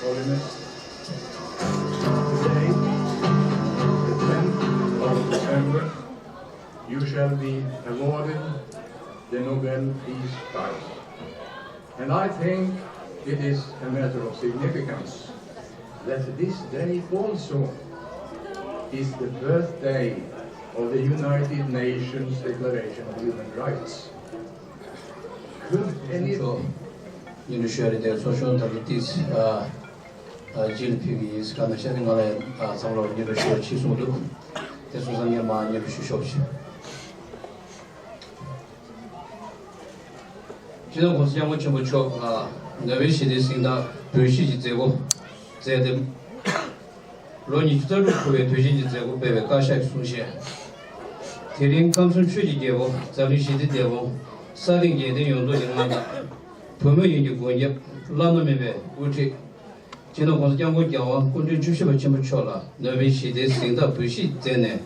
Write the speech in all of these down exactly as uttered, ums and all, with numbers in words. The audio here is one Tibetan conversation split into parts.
Holiness, today, the tenth of December, you shall be awarded the Nobel Peace Prize. And I think it is a matter of significance that this day also is the birthday of the United Nations Declaration of Human Rights. Could any མཆོག་སྙན་སྒྲོན་ཞུ་ཡ་རེད་དེ། ཚོགས་ཆུང་དང་པོ་ཏིས་ཨ་ཨ་རྗེས་ལ་ཕེབས་ཀྱི་ཡིན། གང་ན་ཤ་དེ་ང་ལ་ཡང་ཨ་ཚང་མ་ལ་སྙན་སྒྲོན་ཞུ་བ་ཕྱིས་སོང་འདུག་དེ་སོང་ཙང་ངས་མར་སྙན་སྒྲོན་ཞུ་ཆོག་ཅིག་སྤྱི་ནོར་༸གོང་ས་༸སྐྱབས་མགོན་ཆེན་པོ་མཆོག་ལ་ནོ་བེལ་ཞི་བདེའི་གཟེངས་རྟགས་འབུལ་བཞེས་ཀྱི་མཛད་སྒོ་མཛད་དེ། ལོ་ཉི་ཤུ་རྩ་དྲུག་འཁོར་བའི་དུས་ཆེན་གྱི་མཛད་སྒོ་སྤེལ་བའི་བཀའ་ཤག་གི་གསུང་བཤད། དེ་རིང་ཁམས་གསུམ་ཆོས་ཀྱི་རྒྱལ་པོ་འཛམ་གླིང་ཞི་བདེའི་དེད་དཔོན་ས་སྟེང་རྒྱལ་བསྟན་ཡོངས་རྫོགས་ཀྱི་མངའ་བདག་བོད་མི་ཡོངས་ཀྱི་མགོན་སྐྱབས་བླ་ན་མེད་པའི་དབུ་ཁྲིད། སྤྱི་ནོར་༸གོང་ས་༸སྐྱབས་མགོན་རྒྱལ་དབང་སྐུ་ཕྲེང་བཅུ་བཞི་པ་ཆེན་པོ་མཆོག་ལ་ནོ་བེལ་ཞི་བདེའི་གཟེངས་རྟགས་འབུལ་བཞེས་མཛད་ནས།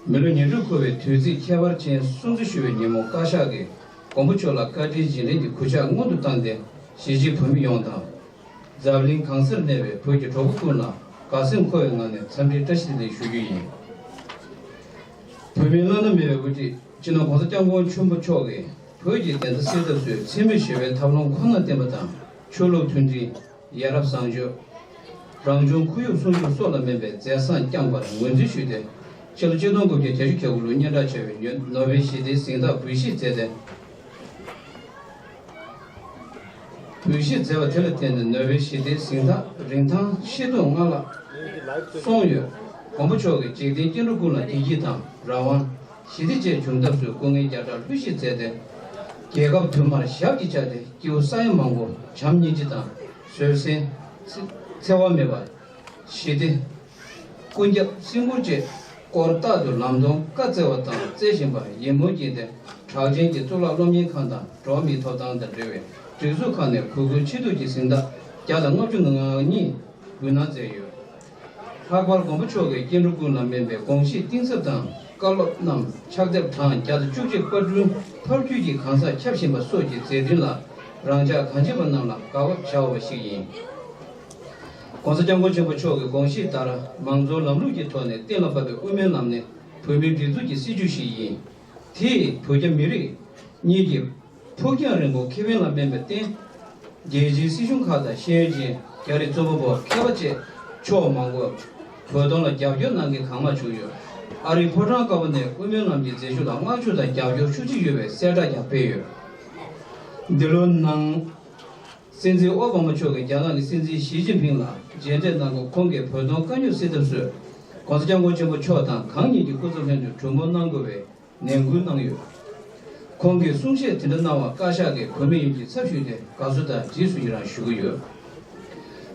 མི་ལོ་ཉེར་དྲུག་འཁོར་བའི་དུས་ཚིགས་ཁྱད་པར་ཅན་སྲུང་བརྩི་ཞུ་བའི་ཉིན་མོ་བཀའ་ཤག་གིས་མགོན་པོ་མཆོག་ལ་བཀའ་དྲིན་རྗེས་དྲན་གྱི་གུས་ཕྱག་སྔོན་དུ་བཏང་སྟེ། གཞིས་བྱེས་བོད་མི་ཡོངས་དང་། འཛམ་གླིང་གང་སར་གནས་པའི་བོད་ཀྱི་གྲོགས་པོ་ཀུན་ལ་དགའ་སེམས་འཁོལ་བའི་ངང་ནས་འཚམས་འདྲིའི་བཀྲ་ཤིས་བདེ་ལེགས་ཞུ་རྒྱུ་ཡིན། བོད་མིའི་བླ་ན་མེད་པའི་དབུ་ཁྲིད་སྤྱི་ནོར་༸གོང་ས་༸སྐྱབས་མགོན་ཆེན་པོ་མཆོག་གིས་བོད་ཀྱི་བདེན་མཐའ་གསལ་ཐབས་སུ་འཚེ་མེད་ཞི་བའི་ཐབས་ལམ་ཁོ་ན་བསྟེན་པ་དང་། ཆོས་ལུགས་མཐུན་སྒྲིལ། ཡ་རབས་བཟང་སྤྱོད། རང་བྱུང་ཁོར་ཡུག་སྲུང་སྐྱོབ་སོགས་ལ་སྨན་པའི་མཛད་བཟང་བསྐྱངས་པར་ངོས་འཛིན་ཞུས་ཏེ། ཕྱི་ལོ་ཆིག་སྟོང་དགུ་བརྒྱ་གྱ་བཞི་གྱ་དགུ་ལོར་སྙན་གྲགས་ཆེ་བའི་ནོ་བེལ་ཞི་བདེའི་གཟེངས་རྟགས་འབུལ་བཞེས་མཛད་དེ། འབུལ་བཞེས་མཛད་པ་དེ་ལ་བརྟེན་ནས་ནོ་བེལ་ཞི་བདེའི་གཟེངས་རྟགས་རིན་ཐང་ཆིག་སྟོང་ལྔ་ལྷག་སོང་ཡོད། མགོན་པོ་མཆོག་གིས་འཇིག་རྟེན་སྐྱེ་འགྲོ་ཀུན་ལ་བདེ་སྐྱིད་དང་རང་དབང་། ཞི་བདེ་བཅས་འབྱུང་ཐབས་སུ་སྐུ་ངལ་བརྒྱ་ཕྲག་ལྷོད་བཞེས་མཛད་དེ། རྒྱལ་ཁབ་དུ་མར་ཞབས་ཀྱིས་བཅགས་ཏེ་སྐྱེ་བོ་ས་ཡ་མང་པོར་བྱམས་སྙིང་རྗེ་དང་བཟོད་བསྲན། འཚེ་བ་མེད་པ། ཞི་བདེ། ཀུན་ཁྱབ་སེམས་ཁུར་བཅས་སྐོར་རྟག་ཏུ་ལམ་སྟོན་བཀའ་སྩལ་བ་དང་སྩལ་བཞིན་པར་ཡིད་སྨོན་སྐྱེས་ཏེ། གྲགས་ཅན་གྱི་གཙུག་ལག་སློབ་གཉེར་ཁང་དང་འགྲོ་བ་མིའི་ཐོབ་ཐང་དང་འབྲེལ་བའི་སྒྲིག་འཛུགས་ཁག་ནས་གུས་བཀུར་ཆེ་བསྟོད་ཀྱི་གཟེངས་རྟགས་བརྒྱ་དང་ལྔ་བཅུ་ང་ལྔ་གཉིས་འབུལ་གནང་མཛད་ཡོད། ལྷག་པར་མགོན་པོ་མཆོག་གིས་སྐྱེ་འགྲོ་ཀུན་ལ་སྨན་པའི་དགོངས་གཞི་གཏིང་ཟབ་དང་ བཀའ་སློབ་གནང་། ཕྱག་དེབ་གྲངས་བརྒྱ་དང་བཅུ་གཅིག་པར་སྐྲུན་ཕབ་སྒྱུར་གྱི་གང་ཟག་ཁྱབ་བཞིན་པ་སོགས་ཀྱི་མཛད་འཕྲིན་ལ་རང་ཅག་གང་བྱེད་པ་རྣམས་ལ་དགའ་བ་བྱ་འོས་པ་ཞིག་ཡིན། ྋགོང་ས་ྋསྐྱབས་མགོན་ཆེན་པོ་མཆོག་གི་དགོངས་གཞི་ལྟར་མང་གཙོའི་ལམ་ལུགས་ཀྱི་ཐོག་ནས་གཏན་ལ་ཕབ་པའི་དབུ་མའི་ལམ་ནི་བོད་མིའི་སྒྲིག་འཛུགས་ཀྱི་སྲིད་བྱུས་ཤིག་ཡིན། དེས་བོད་རྒྱ་མི་རིགས་གཉིས་ཀྱི་ཕུགས་རྒྱང་རིང་པོ་ཁེ་ཕན་ལ་དམན་པའི་སྟེང་། རྒྱལ་སྤྱིའི་སྲིད་གཞུང་ཁག་དང་ཤེས་ཡོན་ཅན་རྒྱ་རིགས་གཙོ་བོ་བོད་མཁས་པ་བཅས་ཕྱོགས་མང་པོས་བོད་དོན་ལ་རྒྱབ་སྐྱོར་གནང་མཁན་གང་མང་བྱུང་ཡོད། ཨ་རིའི་ཕོ་བྲང་དཀར་པོ་ནས་དབུ་མའི་ལམ་གྱི་མཛད་ཤུགས་ལ་མངགས་ཆུ་དང་རྒྱབ་སྐྱོར་ཤུགས་ཆེ་ཡོད་པའི་གསལ་བསྒྲགས་ཀྱང་སྤེལ་ཡོད། འདི་ལོའི་ནང་། སྲིད་འཛིན་ཨོ་བྷ་མ་མཆོག་གིས་རྒྱ་ནག་གི་སྲིད་འཛིན་ཞི་ཅིན་ཕིང་ལ་མཇལ་འཕྲད་གནང་སྐབས། ཁོང་གིས་བོད་དོན་དཀའ་རྙོག་སེལ་ཐབས་སུ་ྋགོང་ས་ྋསྐྱབས་མགོན་ཆེན་པོ་མཆོག་དང་གང་ཉིད་ཀྱི་སྐུ་ཚབ་ལྷན་དུ་གྲོས་མོལ་གནང་དགོས་པའི་ནན་སྐུལ་གནང་ཡོད། ཁོང་གིས་གསུང་བཤད་དེ་འདྲ་གནང་བར་བཀའ་ཤག་གི་གོ་མི་ཡིན་པའི་ཚབ་ཞུས་ཏེ་དགའ་བསུ་དང་རྗེས་སུ་ཡི་རང་ཞུ་གི་ཡོད།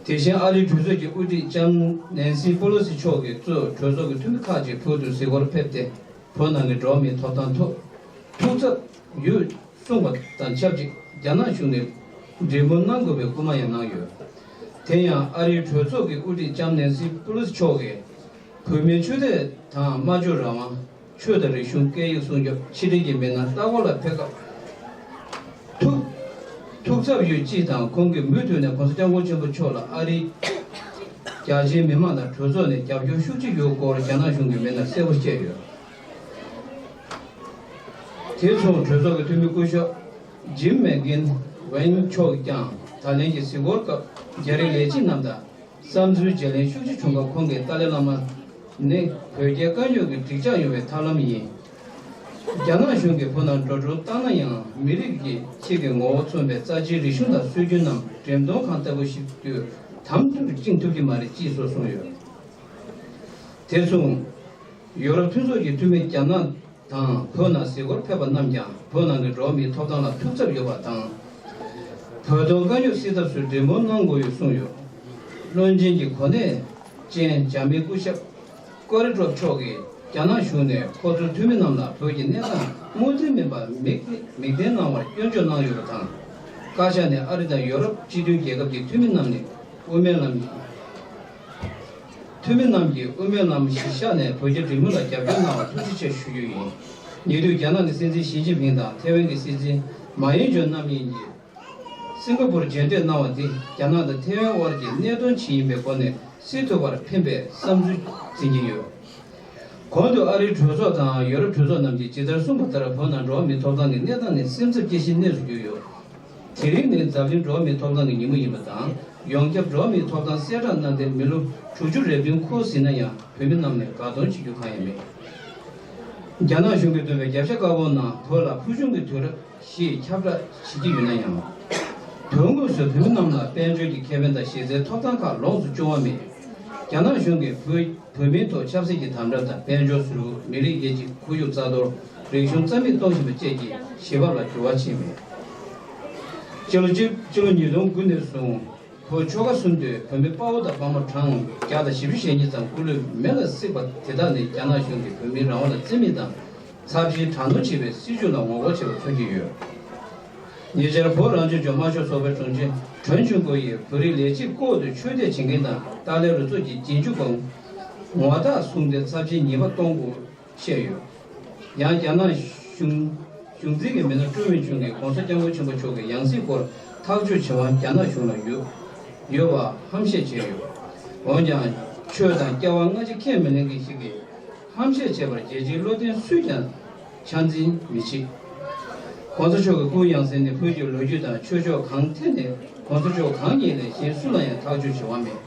དེ་བཞིན་ཨ་རིའི་གྲོས་ཚོགས་ཀྱི་དབུ་ཁྲིད་ལྕམ་ནན་སི་པེ་ལོ་སི་མཆོག་གིས་གཙོས་གྲོས་ཚོགས་ཀྱི་འཐུས་མི་ཁག་ཅིག་བོད་དུ་གཟིགས་སྐོར་ཕེབས་ཏེ། བོད་ནང་གི་འགྲོ་བ་མིའི་ཐོབ་ཐང་ཐོག་ཐུགས་འཚབ་ཡོད་གསུངས་པ་དང་ཆབས་ཅིག་རྒྱ་ནག་གཞུང་ནས་འབྲེལ་མོལ་གནང་དགོས་པའི་སྐུལ་མ་ཡང་གནང་ཡོད། དེ་ཡང་ཨ་རིའི་གྲོས་ཚོགས་ཀྱི་དབུ་ཁྲིད་ལྕམ་ནན་སི་པེ་ལོ་སི་མཆོག་གིས་བོད་མིའི་ཆོས་དད་དང་སྨྲ་བརྗོད་རང་དབང་། ཆོས་དང་རིག་གཞུང་། སྐད་ཡིག་སྲུང་སྐྱོབ། ཕྱི་འབྲེལ་གྱི་མི་སྣ་ལྟ་སྐོར་ལ་ཕེབས་སྐབས། ཐུགས་ཐུགས་འཚབ་ཡོད་ཅེས་དང་། ཁོང་གིས་མུ་མཐུད་ནས་ྋགོང་ས་ྋསྐྱབས་མགོན་ཆེན་པོ་མཆོག་ལ་ཨ་རིའི་རྒྱ་ཆེའི་མི་མང་དང་གྲོས་ཚོགས་ནས་རྒྱབ་སྐྱོར་ཤུགས་ཆེ་ཡོད་སྐོར་རྒྱ་ནག་གཞུང་གི་མི་སྣར་གསལ་པོ་བཤད་ཡོད། དེ་མཚུངས་གྲོས་ཚོགས་ཀྱི་འཐུས་མི་སྐུ་ཞབས་ཇིམ་མེག་གྷིན་ཝེན་མཆོག་ཀྱང་ད་ལན་གྱི་གཟིགས་སྐོར་སྐབས་རྒྱ་རིགས་ལས་བྱེད་རྣམས་དང་། བསམ་ཚུལ་བརྗེ་ལེན་ཤུགས་ཆེ་བྱུང་སྐབས། ཁོང་གིས་ཏཱ་ལའི་བླ་མ་ནི་བོད་རྒྱའི་དཀའ་རྙོག་གི་འགྲིག་འཇགས་ཡོང་བའི་ཐབས་ལམ་ཡིན། རྒྱ་ནག་གཞུང་གིས་བོད་ནང་འགྲོ་གྲོན་བཏང་ན་ཡང་། མི་རིགས་ཀྱི་ཆེད་ཀྱི་ངོ་བོ་མཚོན་པའི་རྩ་ཆེའི་རིག་གཞུང་དང་སྲོལ་རྒྱུན་རྣམས་འགྲེམས་སྟོན་ཁང་ལྟ་བུ་ཞིག་ཏུ་དམ་དུ་བཅིངས་ཐུབ་ཀྱི་མ་རེད་ཅེས་སོགས་གསུངས་ཡོད། དེ་མཚུངས། ཡོ་རོབ་མཐུན་ཚོགས་ཀྱི་འཐུས་མི་རྒྱ་ནག་དང་བོད་ནང་གཟིགས་སྐོར་ཕེབས་པ་རྣམས་ཀྱང་བོད་ནང་གི་འགྲོ་བ་མིའི་ཐོབ་ཐང་ལ་ཐུགས་འཚབ་ཡོད་པ་དང་། བོད་དོན་དཀའ་རྙོག་སེལ་ཐབས་སུ་འབྲེལ་མོལ་གནང་དགོས་ཡོད་གསུངས་ཡོད། བློན་ཆེན་གྱི་གོ་གནས་ཅན་འཇར་མན་སྐུ་ཞབས་ཀོ་རི་ཏྲོབ་མཆོག་གིས་རྒྱ་ནག་གཞུང་ནས་ཁོ་ཚོའི་འཐུས་མི་རྣམས་ལ་བོད་ཀྱི་གནས་སྟངས་སྔོན་ཐོན་མིན་པ་མིག་མིག་སྟོན་གནང་བར་སྐྱོན་བརྗོད་གནང་ཡོད་པ་དང་། བཀའ་ཤག་ནས་ཨ་རི་དང་ཡོ་རོབ་སྤྱི་མཐུན་རྒྱལ་ཁབ་ཀྱི་འཐུས་མི་རྣམས་ནས་དབུ་མའི་ལམ། འཐུས་མི་རྣམས་ཀྱིས་དབུ་མའི་ལམ་གཞི་བཞག་ནས་བོད་རྒྱ་འབྲེལ་མོལ་ལ་རྒྱབ་སྐྱོར་གནང་བར་ཐུགས་རྗེ་ཆེ་ཞུ་རྒྱུ་ཡིན། ཉེ་དུས་རྒྱ་ནག་གི་སྲིད་འཛིན་ཞི་ཅིན་ཕིང་དང་ཐེ་ཝན་གྱི་སྲིད་འཛིན་མཱ་ཡིན་ཇོན་རྣམ་གཉིས་ཀྱིས་སིང་ག་པུར་མཇལ་འཕྲད་གནང་བ་འདི་རྒྱ་ནག་དང་ཐེ་ཝན་དབར་གྱི་གནད་དོན་ཞིག་ཡིན་པའི་སྒོ་ནས་སེལ་ཐུབ་པར་ཕན་པའི་བསམ་ཚུལ་འཛིན་གྱི་ཡོད། གོང་དུ་ཨ་རིའི་གྲོས་ཚོགས་དང་ཡོ་རོབ་གྲོས་ཚོགས་རྣམས་ཀྱིས་ཇི་ལྟར་གསུངས་པ་ལྟར། བོད་ནང་འགྲོ་བ་མིའི་ཐོབ་ཐང་གི་གནས་སྟངས་ནི་སེམས་འཚབ་སྐྱེ་གཞིའི་གནས་སུ་གྱུར་ཡོད། དེ་རིང་ནི་འཛམ་གླིང་འགྲོ་བ་མིའི་ཐོབ་ཐང་གི་ཉིན་མོ་ཡིན་པ་དང་། ཡོངས་ཁྱབ་འགྲོ་བ་མིའི་ཐོབ་ཐང་གསལ་བསྒྲགས་གནང་སྟེ་མི་ལོ་དྲུག་ཅུ་རེ་བདུན་འཁོར་ཟིན་ན་ཡང་། བོད་མི་རྣམས་ནས་དགའ་སྟོན་བྱེད་རྒྱུ་གང་ཡང་མེད། རྒྱ་ནག་གཞུང་གིས་བཏོན་པའི་རྒྱབ་ཤ་དཀར་པོའི་ནང་བོད་ལ་ཕུལ་བྱུང་གི་དུས་རབས་ཞེས་ཁྱབ་བསྒྲགས་བྱེད་ཀྱི་ཡོད་ན་ཡང་། དོན་དངོས་སུ་བོད་མི་རྣམས་ལ་དཔལ་འབྱོར་གྱི་ཁེ་ཕན་དང་གཞི་རྩའི་ཐོབ་ཐང་ཁག་ལོངས་སུ་སྤྱོད་པ་མེད། རྒྱ་ནག་གཞུང་གིས་བོད་བོད་མིའི་ཐོག་ཆབ་སྲིད་ཀྱི་དམ་དྲག་དང་། དཔལ་འབྱོར་ཟུར་འོག་མི་རིགས་དབྱེ་འབྱེད། ཁོར་ཡུག་རྩ་གཏོར། རིག་གཞུང་རྩ་མེད་གཏོང་བཞིན་པ་བཅས་ཀྱི་ཞི་བ་ལ་འགྱུར་བ་ཕྱིན་མེད། སྤྱི་ལོ་སྤྱི་ལོ་ཉིས་སྟོང་དགུ་ནས་བཟུང་བོད་ཆོལ་ཁ་གསུམ་དུ་བོད་མི་དཔའ་བོ་དང་དཔའ་མོ་གྲངས་བརྒྱ་དང་བཞི་བཅུ་ཞེ་གཉིས་ཙམ་སྐུ་ལུས་མེ་ལ་བསྲེགས་པ་དེ་དག་ནི་རྒྱ་ནག་གཞུང་གིས་བོད་མིའི་རང་དབང་ལ་བརྩི་མེད་དང་། ཚབས་ཆེའི་དྲག་གནོན་བྱེད་པའི་སྲིད་བྱུས་ལ་ངོ་རྒོལ་བྱས་པ་མཚོན་གྱི་ཡོད། ཉེ་ཆར་བོད་རང་སྐྱོང་ལྗོངས་དམར་ཤོག་ཚོགས་པའི་དྲུང་ཆེ་ཁྲོན་ཆུན་ཀོ་ཡིས་བོད་རིགས་ལས་བྱེད་ལྐོག་ཏུ་ཆོས་དད་བྱེད་མཁན་དང་ཏཱ་ལའི་རུ་ཚོགས་ཀྱི་རྗེས་འཇུག་པ་ངོ་རྟགས་བཟུང་སྟེ་ཚབས་ཆེའི་ཉེས་པ་གཏོང་དགོས་བཤད་ཡོད། ཡང་རྒྱ་ནག་གཞུང་གཞུང་འཛིན་གྱི་མི་སྣ་ཀྲུའུ་ཝེན་ཆུན་གྱིས་ྋགོང་ས་ྋསྐྱབས་མགོན་ཆེན་པོ་མཆོག་གི་ཡང་སྲིད་སྐོར་ཐག་གཅོད་བྱེད་དབང་རྒྱ་ནག་གཞུང་ལ་ཡོད་ཡོད་པ་ཧམ་བཤད་བྱས་ཡོད། འོན་ཀྱང་ཆོས་དང་སྐྱ་བ་སྔ་ཕྱི་ཁས་མི་ལེན་མཁན་ཞིག་གིས། ཧམ་བཤད་བྱས་པར་རྒྱལ་སྤྱིའི་བློ་ལྡན་སུས་ཀྱང་ཆ་འཛིན་མི་བྱེད། ྋགོང་ས་མཆོག་གི་སྐུའི་ཡང་སྲིད་ནི་བོད་ཀྱི་ལོ་རྒྱུས་དང་ཆོས་ཕྱོགས་གང་ཐད་ནས་ྋགོང་ས་མཆོག་གང་ཉིད་ལས་གཞན་སུ་ལ་ཡང་ཐག་གཅོད་བྱེད་དབང་མེད།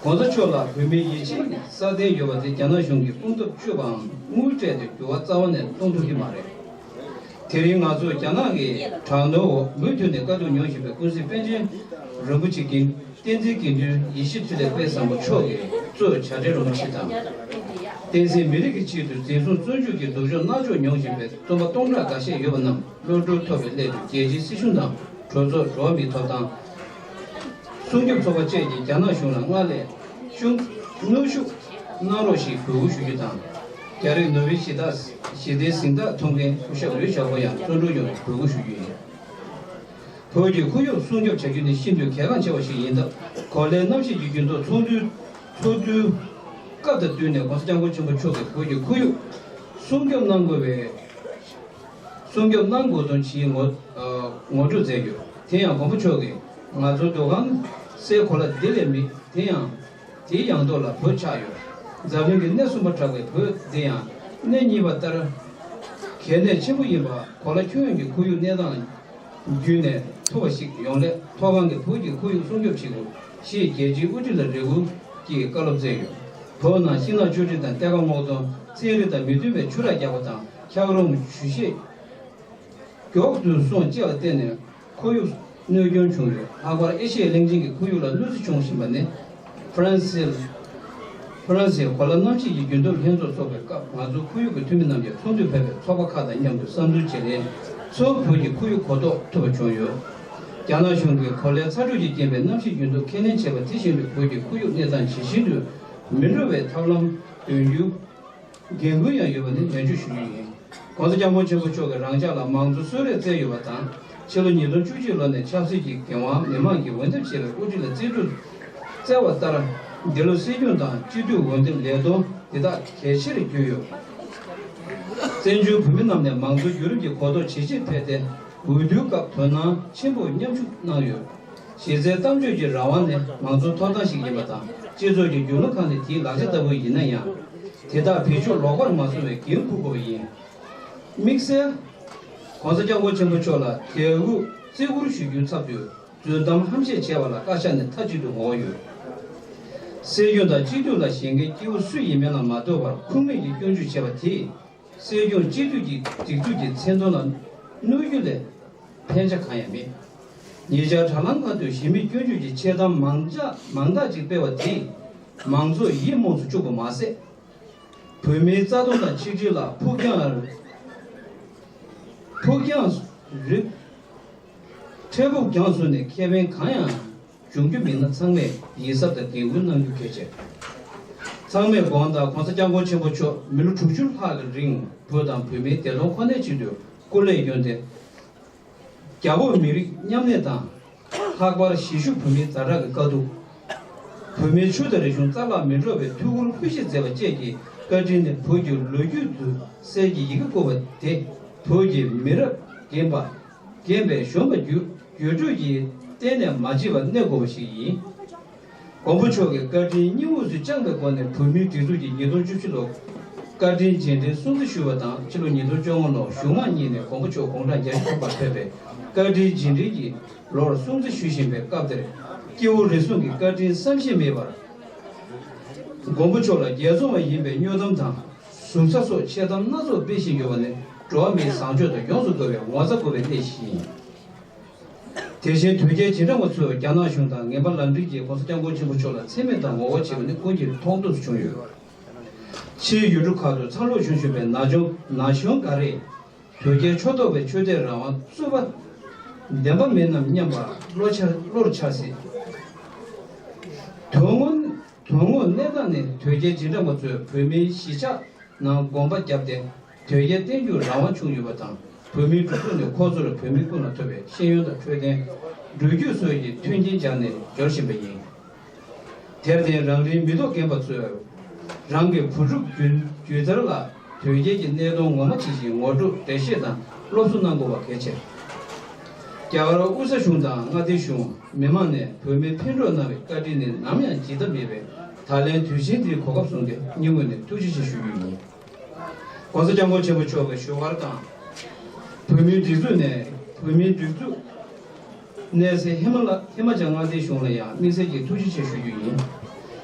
ྋགོང་ས་མཆོག་ལ་བོད་མིའི་ཡིད་ཆེས་སྲ་བརྟན་ཡོད་པ་དེ་རྒྱ་ནག་གཞུང་གིས་དཔུང་སྟོབས་སྤྱོད་པའམ་དངུལ་སྤྲད་དེ་འགྱུར་བ་རྩ་བ་ནས་གཏོང་ཐུབ་ཀྱི་མ་རེད། དེ་རིང་ང་ཚོ་རྒྱ་ནག་གི་དྲག་གནོན་འོག་མུ་མཐུད་ནས་དཀའ་སྡུག་མྱོང་བཞིན་པའི་ཀུན་གཟིགས་པཎ་ཆེན་རིན་པོ་ཆེ་གི་བསྟན་འཛིན་དགེ་འདུན་ཡེ་ཤེས་འཕྲིན་ལས་དཔལ་བཟང་པོ་མཆོག་གིས་གཙོས་བྱ་བྲལ་རིན་པོ་ཆེ་དང་། བསྟན་སྲིད་མི་རིགས་ཀྱི་ཆེད་དུ་འཛིན་བཟུང་བཙོན་འཇུག་གི་སྡུག་སྦྱོང་མནར་གཅོད་མྱོང་བཞིན་པའི་རྩོམ་པ་སྟོང་ཕྲག་འགའ་ཤས་ཡོད་པ་རྣམས་གློད་བཀྲོལ་ཐོབ་པའི་སླད་དུ། རྒྱལ་སྤྱིའི་སྲིད་གཞུང་དང་གྲོས་ཚོགས། འགྲོ་བ་མིའི་ཐོབ་ཐང་སྲུང་སྐྱོབ་ཚོགས་པ་བཅས་ཀྱིས་རྒྱ་ནག་གཞུང་ལ་སྔར་ལས་ཤུགས་གནོན་ཤུགས་གནང་རོགས་ཞེས་འབོད་སྐུལ་ཞུ་རྒྱུ་དང་། རྒྱ་རིགས་ནོ་བྷེལ་ཞི་བདེ་ཞི་བདེའི་གཟེངས་རྟགས་ཐོབ་མཁན་སྐུ་ཞབས་ལུའི་ཞའོ་པོ་ཡང་བཙོན་གྲོལ་ཡོང་བའི་འབོད་སྐུལ་ཞུ་རྒྱུ་ཡིན། བོད་ཀྱི་ཁོར་ཡུག་སྲུང་སྐྱོབ་བྱ་རྒྱུ་ནི་ཤིན་ཏུ་གལ་འགངས་ཆེ་བ་ཞིག་ཡིན་སྟབས། གོ་ལའི་གནམ་གཤིས་ཀྱི་འགྱུར་ལྡོག་ཚོགས་འདུའི་ཚོགས་འདུའི་ སྐབས་དང་བསྟུན་ནས་༸གོང་ས་༸སྐྱབས་མགོན་ཆེན་པོ་མཆོག་གིས་བོད་ཀྱི་ཁོར་ཡུག་སྲུང་སྐྱོབ་གནང་དགོས་པའི་སྲུང་སྐྱོབ་གནང་དགོས་དོན་ཇི་ཡིན་ངོ་ཨ་ངོ་སྤྲོད་མཛད་ཡོད། དེ་ཡང་མགོན་པོ་མཆོག་གིས་ང་ཚོའི་འདུ་ཁང་སའི་གོ་ལ་འདི་ལས་མེད། དེ་ཡང་དེའི་ཡང་ཐོག་ལ་བོད་ཆགས་ཡོད། འཛམ་གླིང་གི་སྣེ་གསུམ་པ་གྲགས་པའི་བོད་འདི་ཡང་སྣེ་གཉིས་པ་ལྟར་གལ་གནད་ཆེན་པོ་ཡིན་པ། གོ་ལ་ཁྱོན་ཡོངས་ཀྱི་ཁོར་ཡུག་གནས་སྟངས་བརྒྱུད་ནས་ཐུབ་པ་ཞིག་ཡོང་སླད་མཐོ་སྒང་གི་བོད་ཀྱི་ཁོར་ཡུག་སྲུང་སྐྱོབ་བྱེད་དགོས་ཞེས་རྒྱལ་སྤྱིའི་དབུ་ཁྲིད་ལ་རེ་སྐུལ་གྱིས་བཀའ་སློབ་སྩལ་ཡོད། བོད་ནང་ཤིང་ནགས་གཅོད་འབྲེག་དང་གཏེར་ཁ་སྔོག་འདོན། ཚན་རིག་དང་མི་མཐུན་པའི་ཆུ་རགས་རྒྱག་པ་དང་འཁྱགས་རོམ་ཆུ་ཤེད་མགྱོགས་སུ་སོང་བཅས་ལ་བརྟེན་ནས་ཁོར་ཡུག་གནོད་སྐྱོན་བྱུང་ཡོད། ལྷག་པར་ཨེ་ཤི་ཡའི་གླིང་ཆེན་གྱི་ཁོར་ཡུག་ལ་གནོད་འཚེ་བྱུང་བཞིན་པ་ནི། ཧྥ་རན་སིའི་ཧྥ་རན་སིའི་གོ་ལ་གནམ་གཤིས་ཀྱི་རྒྱུན་སྟོབས་ལྷན་ཚོགས་འཚོགས་པའི་སྐབས་ང་ཚོ་ཁོར་ཡུག་གི་འཐུས་མི་རྣམས་ཀྱིས་ཚོགས་འདུར་ཕེབས་པའི་ཚོགས་པ་ཁག་དང་མཉམ་དུ་བསམ་ཚུལ་བརྗེ་ལེན་ཚོར་བོད་ཀྱི་ཁོར་ཡུག་གོ་རྟོགས་ཐུབ་པ་བྱུང་ཡོད། རྒྱ་ནག་གཞུང་གིས་གོ་ལའི་ཚ་དྲོད་ཀྱིས་རྐྱེན་པས་གནམ་གཤིས་རྒྱུན་སྟོབས་ཁས་ལེན་བྱས་པ་དེ་བཞིན་དུ་བོད་ཀྱི་ཁོར་ཡུག་གནས་སྟངས་ཇི་བཞིན་དུ་མི་འགྲོ་བའི་ཐབས་ལམ་འདོན་རྒྱུ། འགན་ཁུར་ཡང་ཡོད་པ་ནི་ནན་བརྗོད་ཞུ་རྒྱུ་ཡིན། ༸གོང་ས་༸སྐྱབས་མགོན་ཆེན་པོ་མཆོག་གིས་རང་ཅག་ལ་མང་གཙོ་གསོལ་རས་སྩལ་ཡོད་པ་དང་། ཕྱི་ལོ་ཉིས་སྟོང་བཅུ་གཅིག་ལོ་ནས་ཆབ་སྲིད་ཀྱི་འགན་དབང་མི་མང་གིས་འོས་འདེམས་བྱས་པའི་དབུ་ཁྲིད་ལ་རྩིས་སྤྲོད་སྩལ་བ་ལྟར། འདི་ལོ་སྲིད་སྐྱོང་དང་སྤྱི་འཐུས་འོས་འདེམས་ལས་དོན་འདི་དག་གལ་ཆེར་གྱུར་ཡོད། བཙན་བྱོལ་བོད་མི་རྣམས་ནས་མང་གཙོ་བརྒྱུད་རིམ་གྱི་གོ་རྟོགས་ཇེ་ཆེར་འཕེལ་ཏེ། འོས་བསྡུའི་སྐབས་དོ་སྣང་ཆེན་པོས་མཉམ་ཞུགས་གནང་ཡོད། གཞི་རྩའི་གཏམ་བརྗོད་ཀྱི་རང་དབང་ནི་མང་གཙོའི་ཐོབ་ཐང་ཞིག་ཡིན་པ་དང་། སྤྱི་ཚོགས་ཀྱི་རྒྱུ་ནོར་ཁང་ནི་དེའི་ལག་ཆ་ལྟ་བུ་ཡིན་ན་ཡང་། དེ་དག་བེད་སྤྱོད་ལོག་པར་མ་སོང་བའི་འགན་འཁུར་དགོས་པ་ཡིན། དམིགས་བསལ། ༸གོང་ས་༸སྐྱབས་མགོན་ཆེན་པོ་མཆོག་ལ་དད་གུས་བརྩི་བཀུར་ཞུ་རྒྱུའི་ཚབ་ཏུ་རྫུན་གཏམ་ཧམ་བཤད་བྱས་པ་ལ་བཀའ་ཤག་ནས་མཐའ་གཅིག་ཏུ་ངོ་རྒོལ་ཡོད། སྲིད་སྐྱོང་དང་སྤྱི་འཐུས་ལ་བཞེངས་མཁན་སྐྱེ་བོ་སུ་ཡིན་མིན་ལ་མ་ལྟོས་པར་ཁུངས་མེད་ཀྱི་སྐྱོན་བརྗོད་བྱས་པ་དེས། སྲིད་སྐྱོང་སྤྱི་འཐུས་ཀྱི་སྒྲིག་འཛུགས་ཀྱི་མཚན་དོན་ལ་གནོད་རྒྱུ་ལས་ཕན་ཆ་གང་ཡང་མེད། ཉེ་ཆར་དྲ་ལམ་ཁག་ཏུ་གཞི་མེད་སྐྱོན་བརྗོད་ཀྱི་འཆལ་གཏམ་མང་དག་མང་དག་ཅིག་སྤེལ་བ་དེས་མང་ཚོགས་ཡིད་རྨོངས་སུ་བཅུག་པ་མ་ཟད། བོད་མིའི་རྩ་དོན་དང་ཆིག་སྒྲིལ་ལ་ཕུགས་རྒྱང་ཕུགས་རྒྱང་རིང་། འཕྲལ་ཕུགས་རྒྱང་བཟུང་ནས་ཁེ་ཕན་གང་ཡང་འབྱུང་རྒྱུ་མིན་ན་ཚང་མས་ཡིད་གཟབ་དང་འགན་འཁུར་གནང་རྒྱུ་གལ་ཆེ། ཚང་མས་དགོངས་དག ༸གོང་ས་༸སྐྱབས་མགོན་ཆེན་པོ་མཆོག་མི་ལོ་དྲུག་ཅུ་ལྷག་གི་རིང་བོད་དང་བོད་མིའི་བདེ་དོན་ཁོ་ནའི་ཆེད་དུ་སྐུ་ལས་བསྐྱོན་ཏེ། རྒྱ་བོད་མི་རིགས་མཉམ་གནས་དང་། ལྷག་པར་གཞིས་བཞུགས་བོད་མིའི་ཛ་དྲག་གི་དཀའ་སྡུག་བོད་མིའི་ཆོས་དང་རིག་གཞུང་རྩ་བརླག་མི་འགྲོ་བའི་ཐུགས་ཁུར་འབུལ་བཞེས་མཛད་པ་བཅས་ཀྱི་བཀའ་དྲིན་ནི་བོད་ཀྱི་ལོ་རྒྱུས་དུས་གསལ་གྱི་ཡི་གེ་བཀོད་པ་དེ་བོད་ཀྱི་མི་རབས་རྒན་པ། རྒན་པའི་གཞོན་པ་བརྒྱུད་བརྒྱུད་སྤྲོད་ཀྱིས་གཏན་ནས་མ་བརྗེད་པར་གནས་དགོས་པ་ཞིག་ཡིན། མགོན་པོ་མཆོག་གིས་བཀའ་དྲིན་སྙིང་དབུས་སུ་བཅངས་པའི་སྒོ་ནས་བོད་མིའི་སྒྲིག་འཛུགས་ཀྱིས་ཉིས་སྟོང་བཅུ་བཞི་ལོར་བཀའ་དྲིན་རྗེས་དྲན་སྲུང་བརྩི་ཞུས་པ་དང་། ཕྱི་ལོ་ཉིས་སྟོང་བཅོ་ལྔ་ལོར་གཞུང་མང་གཉིས་ནས་མགོན་པོ་མཆོག་དགུང་གྲངས་བརྒྱད་ཅུ་ཐམ་པར་ཕེབས་པའི་བཀའ་དྲིན་རྗེས་དྲན་གྱི་ལོར་སྲུང་བརྩི་ཞུ་བཞིན་པའི་སྐབས་དེར། སྐྱེ་བོ་རེ་ཟུང་གིས་བཀའ་དྲིན་བསམ་ཤེས་མེད་པར་མགོན་པོ་མཆོག་ལ་རྒྱལ་བཙོང་བ་ཡིན་པའི་སྨྱོ་གཏམ་དང་། ཟུར་ཟ་སོགས་འཆལ་གཏམ་སྣ་ཚོགས་སྤེལ་བཞིན་ཡོད་པ་ནི་འགྲོ་བ་མིའི་བཟང་སྤྱོད་དང་ཡོངས་སུ་འགལ་བའི་ངོ་ཚ་དགོས་པའི་གནས་ཤིག་ཡིན། དེ་བཞིན་དོལ་རྒྱལ་རྗེས་འབྲང་པ་ཚོས་རྒྱ་ནག་གཞུང་དང་ངན་པ་ལམ་འགྲིག་གིས་༸གོང་ས་༸སྐྱབས་མགོན་ཆེན་པོ་མཆོག་ལ་མཚན་སྨད་དང་ངོ་རྒོལ་བྱས་པ་ནི་ཀུན་གྱིས་མཐོང་ཐོས་སུ་བྱུང་ཡོད། ཕྱིའི་ཡུལ་གྲུ་ཁག་ཏུ་འཚར་ལོངས་བྱུང་བཞིན་པའི་ན་གཞོན་ན་གཞོན་འགའ་རེས་དོལ་རྒྱལ་ཕྱོགས་གཏོགས་པའི་ཆོས་དད་རང་དབང་རྩོད་པ་བདེན་པ་མིན་ནམ་སྙམ་པ་བློ་འཆར་བློར་འཆར་སྲིད། དོན་དངོས་དོན་དངོས་གནས་སྟངས་ནི་དོལ་རྒྱལ་རྗེས་འབྲང་པ་ཚོས་བོད་མིའི་གཞིས་ཆགས་ནང་དགོན་པ་བརྒྱབ་སྟེ། དོལ་རྒྱལ་བསྟེན་རྒྱུར་རང་དབང་བྱུང་ཡོད་པ་དང་། བོད་མིའི་སྒྲིག་འཛུགས་ནས་ཁོ་ཚོར་བོད་མི་ཀུན་ལ་ཐོབ་པའི་ཤེས་ཡོན་དང་འཕྲོད་བསྟེན། འགྲུལ་སྐྱོད་སོགས་ཀྱི་མཐུན་རྐྱེན་སྦྱར་ནས་འབྱོར་བཞིན་པ་ཡིན། དེར་བརྟེན་རང་རེའི་མི་ཐོག་རྒན་པ་ཚོས་རང་གི་བུ་ཕྲུག་རྒྱུན་རྒྱུན་དར་ལ་དོལ་རྒྱལ་གྱི་གནད་དོན་ངོ་མ་ཇི་བཞིན་ངོ་སྤྲོད་འགྲེལ་བཤད་དང་སློབ་གསོ་གནང་དགོས་པ་གལ་ཆེ། རྒྱ་གར་དབུས་ས་གཞུང་དང་མངའ་སྡེ་གཞུང་མི་མང་ནས་བོད་མིར་ཕན་གྲོགས་གནང་བའི་བཀའ་དྲིན་ནི་ནམ་ཡང་བརྗེད་ཐབས་མེད་པས། ད་ལན་དུས་ཆེན་འདིའི་གོ་སྐབས་བཟུང་སྟེ་སྙིང་དབུས་ནས་ཐུགས་རྗེ་ཆེ་ཞུ་རྒྱུ་ཡིན། ༸གོང་ས་༸སྐྱབས་མགོན་ཆེན་པོ་མཆོག་གི་བཞུགས་སྒར་དང་། བོད་མིའི་སྒྲིག་འཛུགས་ནས་བོད་མིའི་སྒྲིག་འཛུགས་གནས་སའི་ཧི་མ་ལ་ཧི་མ་ཅལ་མངའ་སྡེའི་གཞུང་ལ་ཡང་དམིགས་བསལ་གྱི་ཐུགས་རྗེ་ཆེ་ཞུ་རྒྱུ་ཡིན།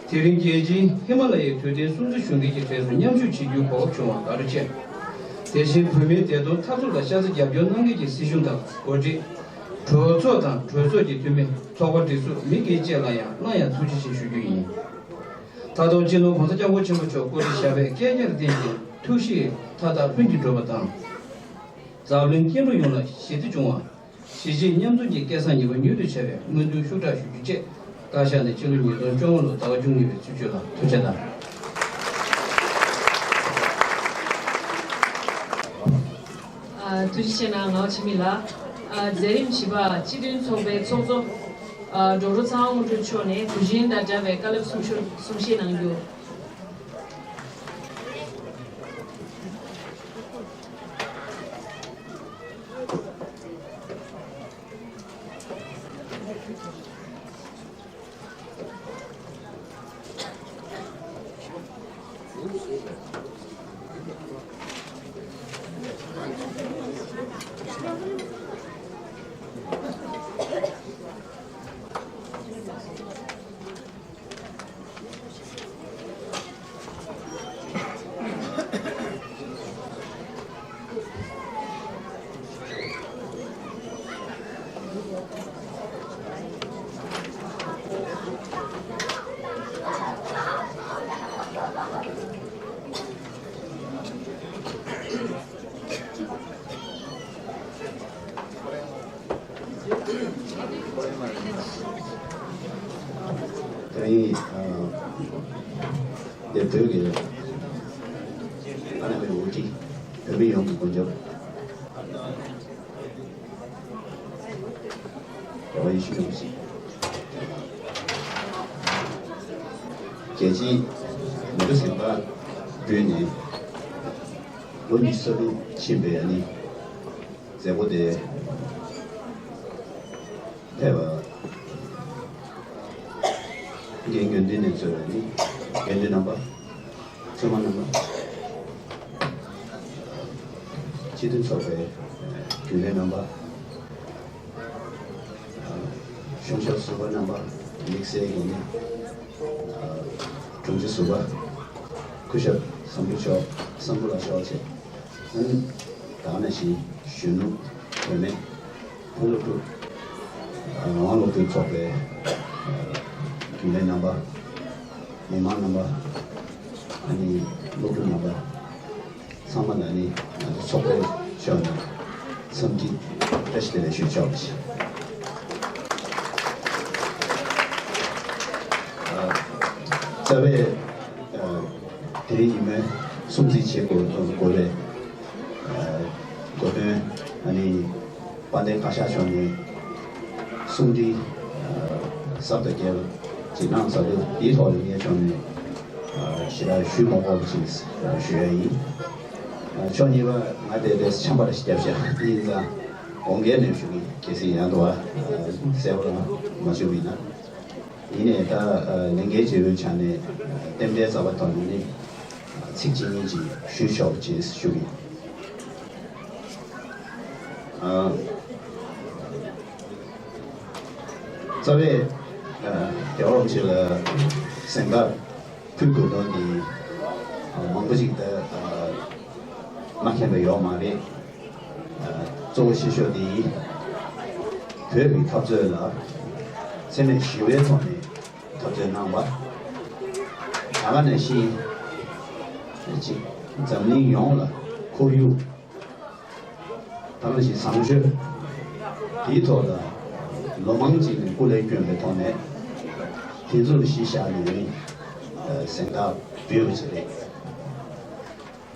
དེ་རིང་རྒྱལ་སྤྱིའི་ཧི་མ་ལ་ཡའི་དུས་སྟོན་སྲུང་བརྩི་ཞུ་མཁན་གྱི་གྲས་སུ་མཉམ་ཞུགས་བྱེད་རྒྱུའི་གོ་སྐབས་བྱུང་བར་དགའ་སྤྲོ་ཆེ། དེ་བཞིན་བོད་མིའི་བདེ་དོན་འཐབ་རྩོད་ལ་ཤ་ཚ་རྒྱབ་སྐྱོར་གནང་མཁན་གྱི་སྲིད་གཞུང་དང་འགོ་ཁྲིད། གྲོས་ཚོགས་དང་གྲོས་ཚོགས་ཀྱི་འཐུས་མི། ཚོགས་པ་སྒྲིག་འཛུགས་མི་སྒེར་བཅས་ལ་ཡང་སླར་ཡང་ཐུགས་རྗེ་ཆེ་ཞུ་རྒྱུ་ཡིན། ད་དུང་སྤྱི་ནོར་༸གོང་ས་༸སྐྱབས་མགོན་ཆེན་པོ་མཆོག་སྐུ་ཚེ་ཞབས་པད་བསྐལ་བརྒྱར་བརྟན་ཅིང་ཐུགས་གཤིས་མཐའ་དག་ལྷུན་གྱིས་འགྲུབ་པ་དང་། འཛམ་གླིང་སྐྱེ་འགྲོ་ཡོངས་ལ་ཞི་བདེ་འབྱུང་བ། གཞིས་བྱེས་མཉམ་འཛོམས་ཀྱི་སྐལ་བཟང་ཉི་མ་མྱུར་དུ་འཆར་བའི་སྨོན་འདུན་ཤུགས་དྲག་ཞུ་རྒྱུ་བཅས་བཀའ་ཤག་ནས་སྤྱི་ལོ་ཉིས་སྟོང་བཅོ་ལྔ་ལོའི་ཟླ་བ་བཅུ་གཉིས་པའི་ཚེས་བཅུ་ལ་ཐུགས་རྗེ་གནང་། ཨ། ཐུགས་རྗེ་ཆེ་གནང་། ངག་འཆི་མེད་ལགས། ཨ། མཛད་རིམ་བཞི་པ་སྤྱི་མཐུན་ཚོགས་པའི་ཚོགས་གཙོ། ཨ། ཌོག་ཊར་ཚངས་དབང་དངོས་གྲུབ་མཆོག་ནས་དུས་ཆེན་དང་འབྲེལ་བའི་བཀའ་སློབ་གསུང་བཤད་གནང་རྒྱུ། དེ་རིང་འདིར་བོད་ཀྱི་ཨ་ནེ་མའི་འོས་སྒྲིག་བོད་མི་ཡོངས་ཀྱི་མགོན་སྐྱབས། རྒྱལ་བ་ཡེ་ཤེས་རིན་པོ་ཆེ། རྒྱལ་སྤྱིའི་མི་རབས་གཟེངས་རྟགས་བརྒྱུད་ནས་ལོ་ཉི་ཤུ་རྩ་དྲུག་ཕྱིན་པའི་ཨ་ནི་མཛད་སྒོ་དེ་ཕེབས་པ། འགན་འགན་འདི་ནས་གཙོས་པའི་ནི་དགེ་འདུན་རྣམ་པ། བཙུན་མ་རྣམ་པ། སྤྱི་འཐུས་ཚོགས་པའི་རྒྱུན་ལས་རྣམ་པ། གཞུང་ཞབས་ཟུར་པ་རྣམ་པ། དམིགས་བསལ་གྱི་ནི་དྲུང་ཆེ་ཟུར་པ། སྐུ་ཞབས་བསམ་གྲུབ་མཆོག་བསམ་གྲུབ་ལགས་མཆོག་བཅས། ཨ་ནི་ད་ག་ནང་བཞིན་གཞོན་ནུ་བུད་མེད། ཕུན་སློབ་ཕྲུག་རང་དབང་སློབ་ཕྲུག་ཚོགས་པའི་རྒྱུན་ལས་རྣམ་པ། མི་མང་རྣམ་པ། ཨ་ནི་སློབ་ཕྲུག་རྣམ་པ། ཚང་མ་ལ་ནི་ང་ཚོ་ཚོགས་པའི་ཕྱོགས་ནས་འཚམས་འདྲི་བཀྲ་ཤིས་བདེ་ལེགས་ཞུ་ཆོག་པ་ཞིག་རྩ་བའི་དེ་རིང་ཉི་མའི་སྲུང་བརྩི་བྱེད་དགོས་དགོས་པའི་གོ་དོན་ཨ་ནི། དཔལ་ལྡན་བཀའ་ཤག་མཆོག་ནས་གསུང་འཕྲིན་ཟབ་དང་རྒྱས་པ་ཅིག་གནང་ཚར་དུས། དེའི་ཐོག་ལ་ངས་ཕྱོགས་ནས་ཞེ་དྲག་ཞུ་མ་དགོས་པ་ཅིག་ཞུ་ཡ་ཡིན། ཕྱོགས་གཉིས་པ་ང་དེ་དེ་ཆམ་པ་རེ་ཞིག་བརྒྱབ་བཞག་དེ་ཡིན་ཙང་དགོངས་འགལ་མེད་ཞུ་གི། གལ་སྲིད་ཡང་དུ་བ་གསལ་པོ་རང་མ་བྱུང་བ་ཡིན་ན། ཡིན་ནའི་ད་ལས་འགན་བྱེད་པོའི་ཆ་ནས་རྟེན་འབྲེལ་ཟབ་པ་ཐོག་ནས་ནི་ཚིག་གཅིག་གཉིས་ཅིག་ཞུས་ཆོག་ཅེས་ཞུ་གི། རྩ་བའི་རྒྱལ་བ་རིན་པོ་ཆེ་ལ་གཟེངས་རྟགས་ཕུལ་དགོས་དོན་འདི་མང་པོ་ཅིག་ད་མ་མཁྱེན་པ་ཡོད་མ་རེད། གཙོ་བོ་ཆེ་ཤོས་འདི་བོད་ཀྱི་འཐབ་རྩོད་ལ་འཚེ་མེད་ཞི་བའི་ཐོག་ནས་འཐབ་རྩོད་གནང་བ། ད་ག་ནང་བཞིན་གཅིག་འཛམ་གླིང་ཡོངས་ལ་ཁོར་ཡུག་ད་ག་ནང་བཞིན་བཟང་སྤྱོད་དེའི་ཐོག་ལ་ལོ་མང་ཅིག་ནས་སྐུ་ལས་བསྐྱོན་པའི་ཐོག་ནས་དེ་ཚོ་ལ་གཞི་བཞག་ནས་ནི་གཟེངས་རྟགས་འབུལ་བ་ཞིག་རེད།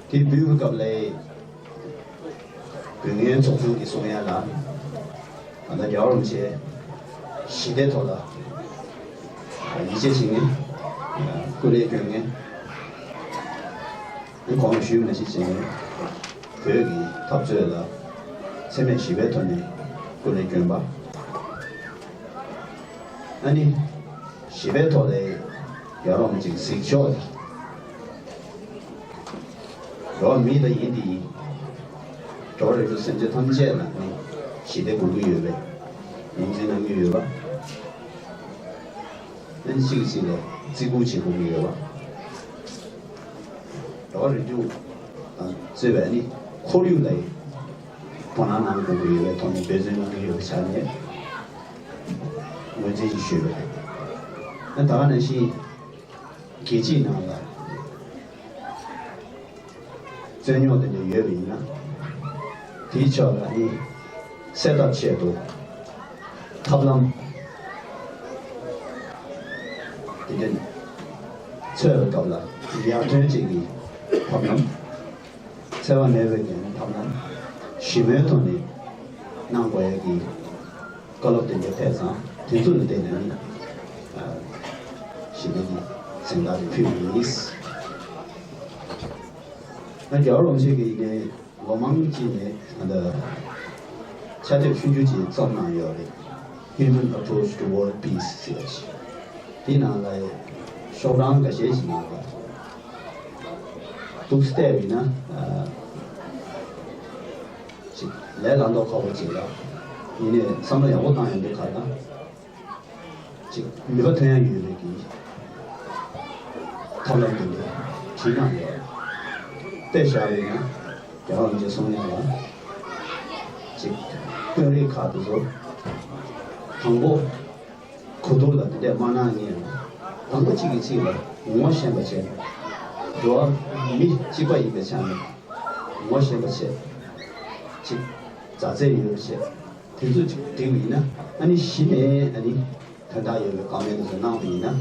དེ་འབུལ་བའི་སྐབས་ལ་དགོས་ངེས་ཚོགས་ཆུང་གིས་གསུང་ཡ་ལ། ད་ལྟ་རྒྱལ་བ་རིན་པོ་ཆེ་ཞི་བདེའི་ཐོག་ལ་ཡིད་ཆེས་བྱེད་མཁན། སྐུ་ལས་སྐྱོན་མཁན། དེ་གོང་ཞུས་མ་ཞིག་བྱས་ནས་བོད་ཀྱི་འཐབ་རྩོད་ལ་འཚེ་མེད་ཞི་བའི་ཐོག་ནས་སྐུ་ལས་བསྐྱོན་པ། ཨ་ནི་ཞི་བའི་ཐོག་ལ་ཡ་རོང་ཅིག་གཟིགས་ཕྱོགས་དེ། འགྲོ་བ་མི་དང་ཡིན་དེ་ཡིན། འགྲོ་བ་རིགས་དྲུག་སེམས་ཅན་ཐམས་ཅད་ལ་ནི་ཞི་བདེ་དགོས་ཀྱི་ཡོད་པས། ངོས་འཛིན་གནང་གི་ཡོད་པ། ཨ་ནི་གཅིག་གིས་གཅིག་ལ་བརྩི་བཀུར་བྱེད་དགོས་ཀྱི་ཡོད་པ། འགྲོ་བ་རིགས་དྲུག་དང་གཙོས་པའི་ནི་ཁོར་ཡུག་ལ་དོ་སྣང་གནང་དགོས་ཀྱི་ཡོད་པའི་ཐོག་ནས་འབད་བརྩོན་གནང་གི་ཡོད་པའི་ཆ་ནས་ངོས་འཛིན་ཞུས་པ་རེད། ཨ་ད་ག་ནང་བཞིན་རྒྱལ་སྤྱིའི་ནང་ལ་རྩོད་རྙོག་དེ་འདྲ་ཡོད་པ་ཡིན་ན། དེའི་ཕྱོགས་ལ་ནི་སེལ་ཐབས་ཆེད་དུ་ཐབས་ལམ་དེ་འདྲ་འཚོལ་བའི་སྐབས་ལ་ཡར་ཐོན་ཅིག་གི་ཐབས་ལམ། འཚེ་བ་མེད་པའི་གི་ཐབས་ལམ། ཞི་མོལ་ཐོག་ནས་གནང་དགོས་ཡ་གི་བཀའ་སློབ་དེ་འདྲ་ཕེབས་ཙང་དེ་ཚོ་ལ་བརྟེན་ནས་ནི་ཞི་བདེ་གི་གཟེངས་རྟགས་དེ་ཕུལ་བ་ཡིན། ང་རྒྱལ་བ་རིན་པོ་ཆེ་གི་ཡིན་ནའི་ལོ་མང་ཅིག་ནས་ད་ལྟ་ཕྱག་དེབ་ཆུང་ཆུང་ཅིག་རྩོམ་གནང་ཡོད་རེད། Human Approach to World Peace ཟེར་ཡ་ཅིག་དེའི་ནང་ལ་ཤོག་གྲངས་འགའ་ཤས་ཤིག་ནང་ལ་ཏོག་ཙམ་བལྟས་པ་ཡིན་ན། ཨ་ཅིག་ལས་སླ་མདོག་ཁ་པོ་ཅིག་ལ་ཡིན་ནའི་བསམ་བློ་ཡག་པོ་བཏང་ཡོང་དུས་ག་ལ་ཅིག་ནུས་པ་ཐོན་ཡ་ཡོད་པའི་གི་ཐབས་ལམ་དེ་འདྲ་བྲིས་གནང་ཡོད། དཔེ་བཞག་པ་ཡིན་ན་རྒྱལ་བ་རིན་པོ་ཆེ་གསུང་ཡ་ལ་ཅིག་དཔོན་རིགས་ཁག་དེ་ཚོ་དང་པོ། གོ་བསྡུར་ལ་དེ་འདྲས་མ་གནང་ངེས་ཡང་། དང་པོ་གཅིག་གིས་གཅིག་ལ་ངོ་ཤེས་པ་བྱས། འགྲོ་བ་མི་གཅིག་པ་ཡིན་པའི་ཆ་ནས་ངོ་ཤེས་པ་བྱས། གཅིག་མཛའ་བརྩེ་ཡོད་པ་བྱས། དེ་ཚོ་གཅིག་འགྲིག་པ་ཡིན་ན། ཨ་ནི་གཞི་ནས་ཨ་ནི་དོན་དག་ཡོད་པའི་བཀའ་མོལ་དེ་ཚོ་གནང་བ་ཡིན་ན།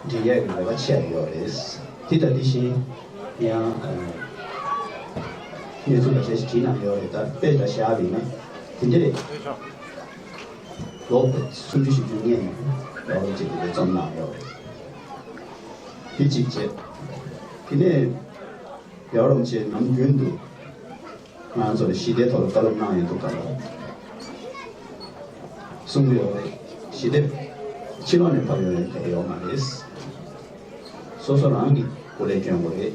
འགྲིག་ཡས་ཀྱི་རེ་བ་ཆེ་ཡོད་རེད། དེ་ལྟ་དེ་བཞིན་ཡང་། ཨ་གནས་ཚུལ་འགའ་ཤས་ཤིག་བྲིས་གནང་ཡོད་རེད། ད་དཔེ་ལ་བཞག་པ་ཡིན་ན་དེ་འདྲས། ལོ་སུམ་ཅུ་བཞི་བཅུ་སྔོན་ནས་རྒྱལ་བ་རིན་པོ་ཆེ་དེ་འདྲ་བརྩམས་གནང་ཡོད་རེད། དེ་གཅིག་བྱས། དེ་ནས་རྒྱལ་བ་རིན་པོ་ཆེ་ནམ་རྒྱུན་དུ་ང་ཚོ་ལ་ཞི་བདེའི་ཐོག་ལ་བཀའ་སློབ་གནང་ཡོད་འདུག་ག་ལ་གསུང་གི་ཡོད་རེད། ཞི་བདེ་ཕྱི་ལོགས་ནས་ཕབ་ཡོང་ཡ་གང་ཡང་ཡོད་མ་རེད། སོ་སོ་རང་གིས་སྐུ་ལས་བསྐྱོན་དགོས་རེད།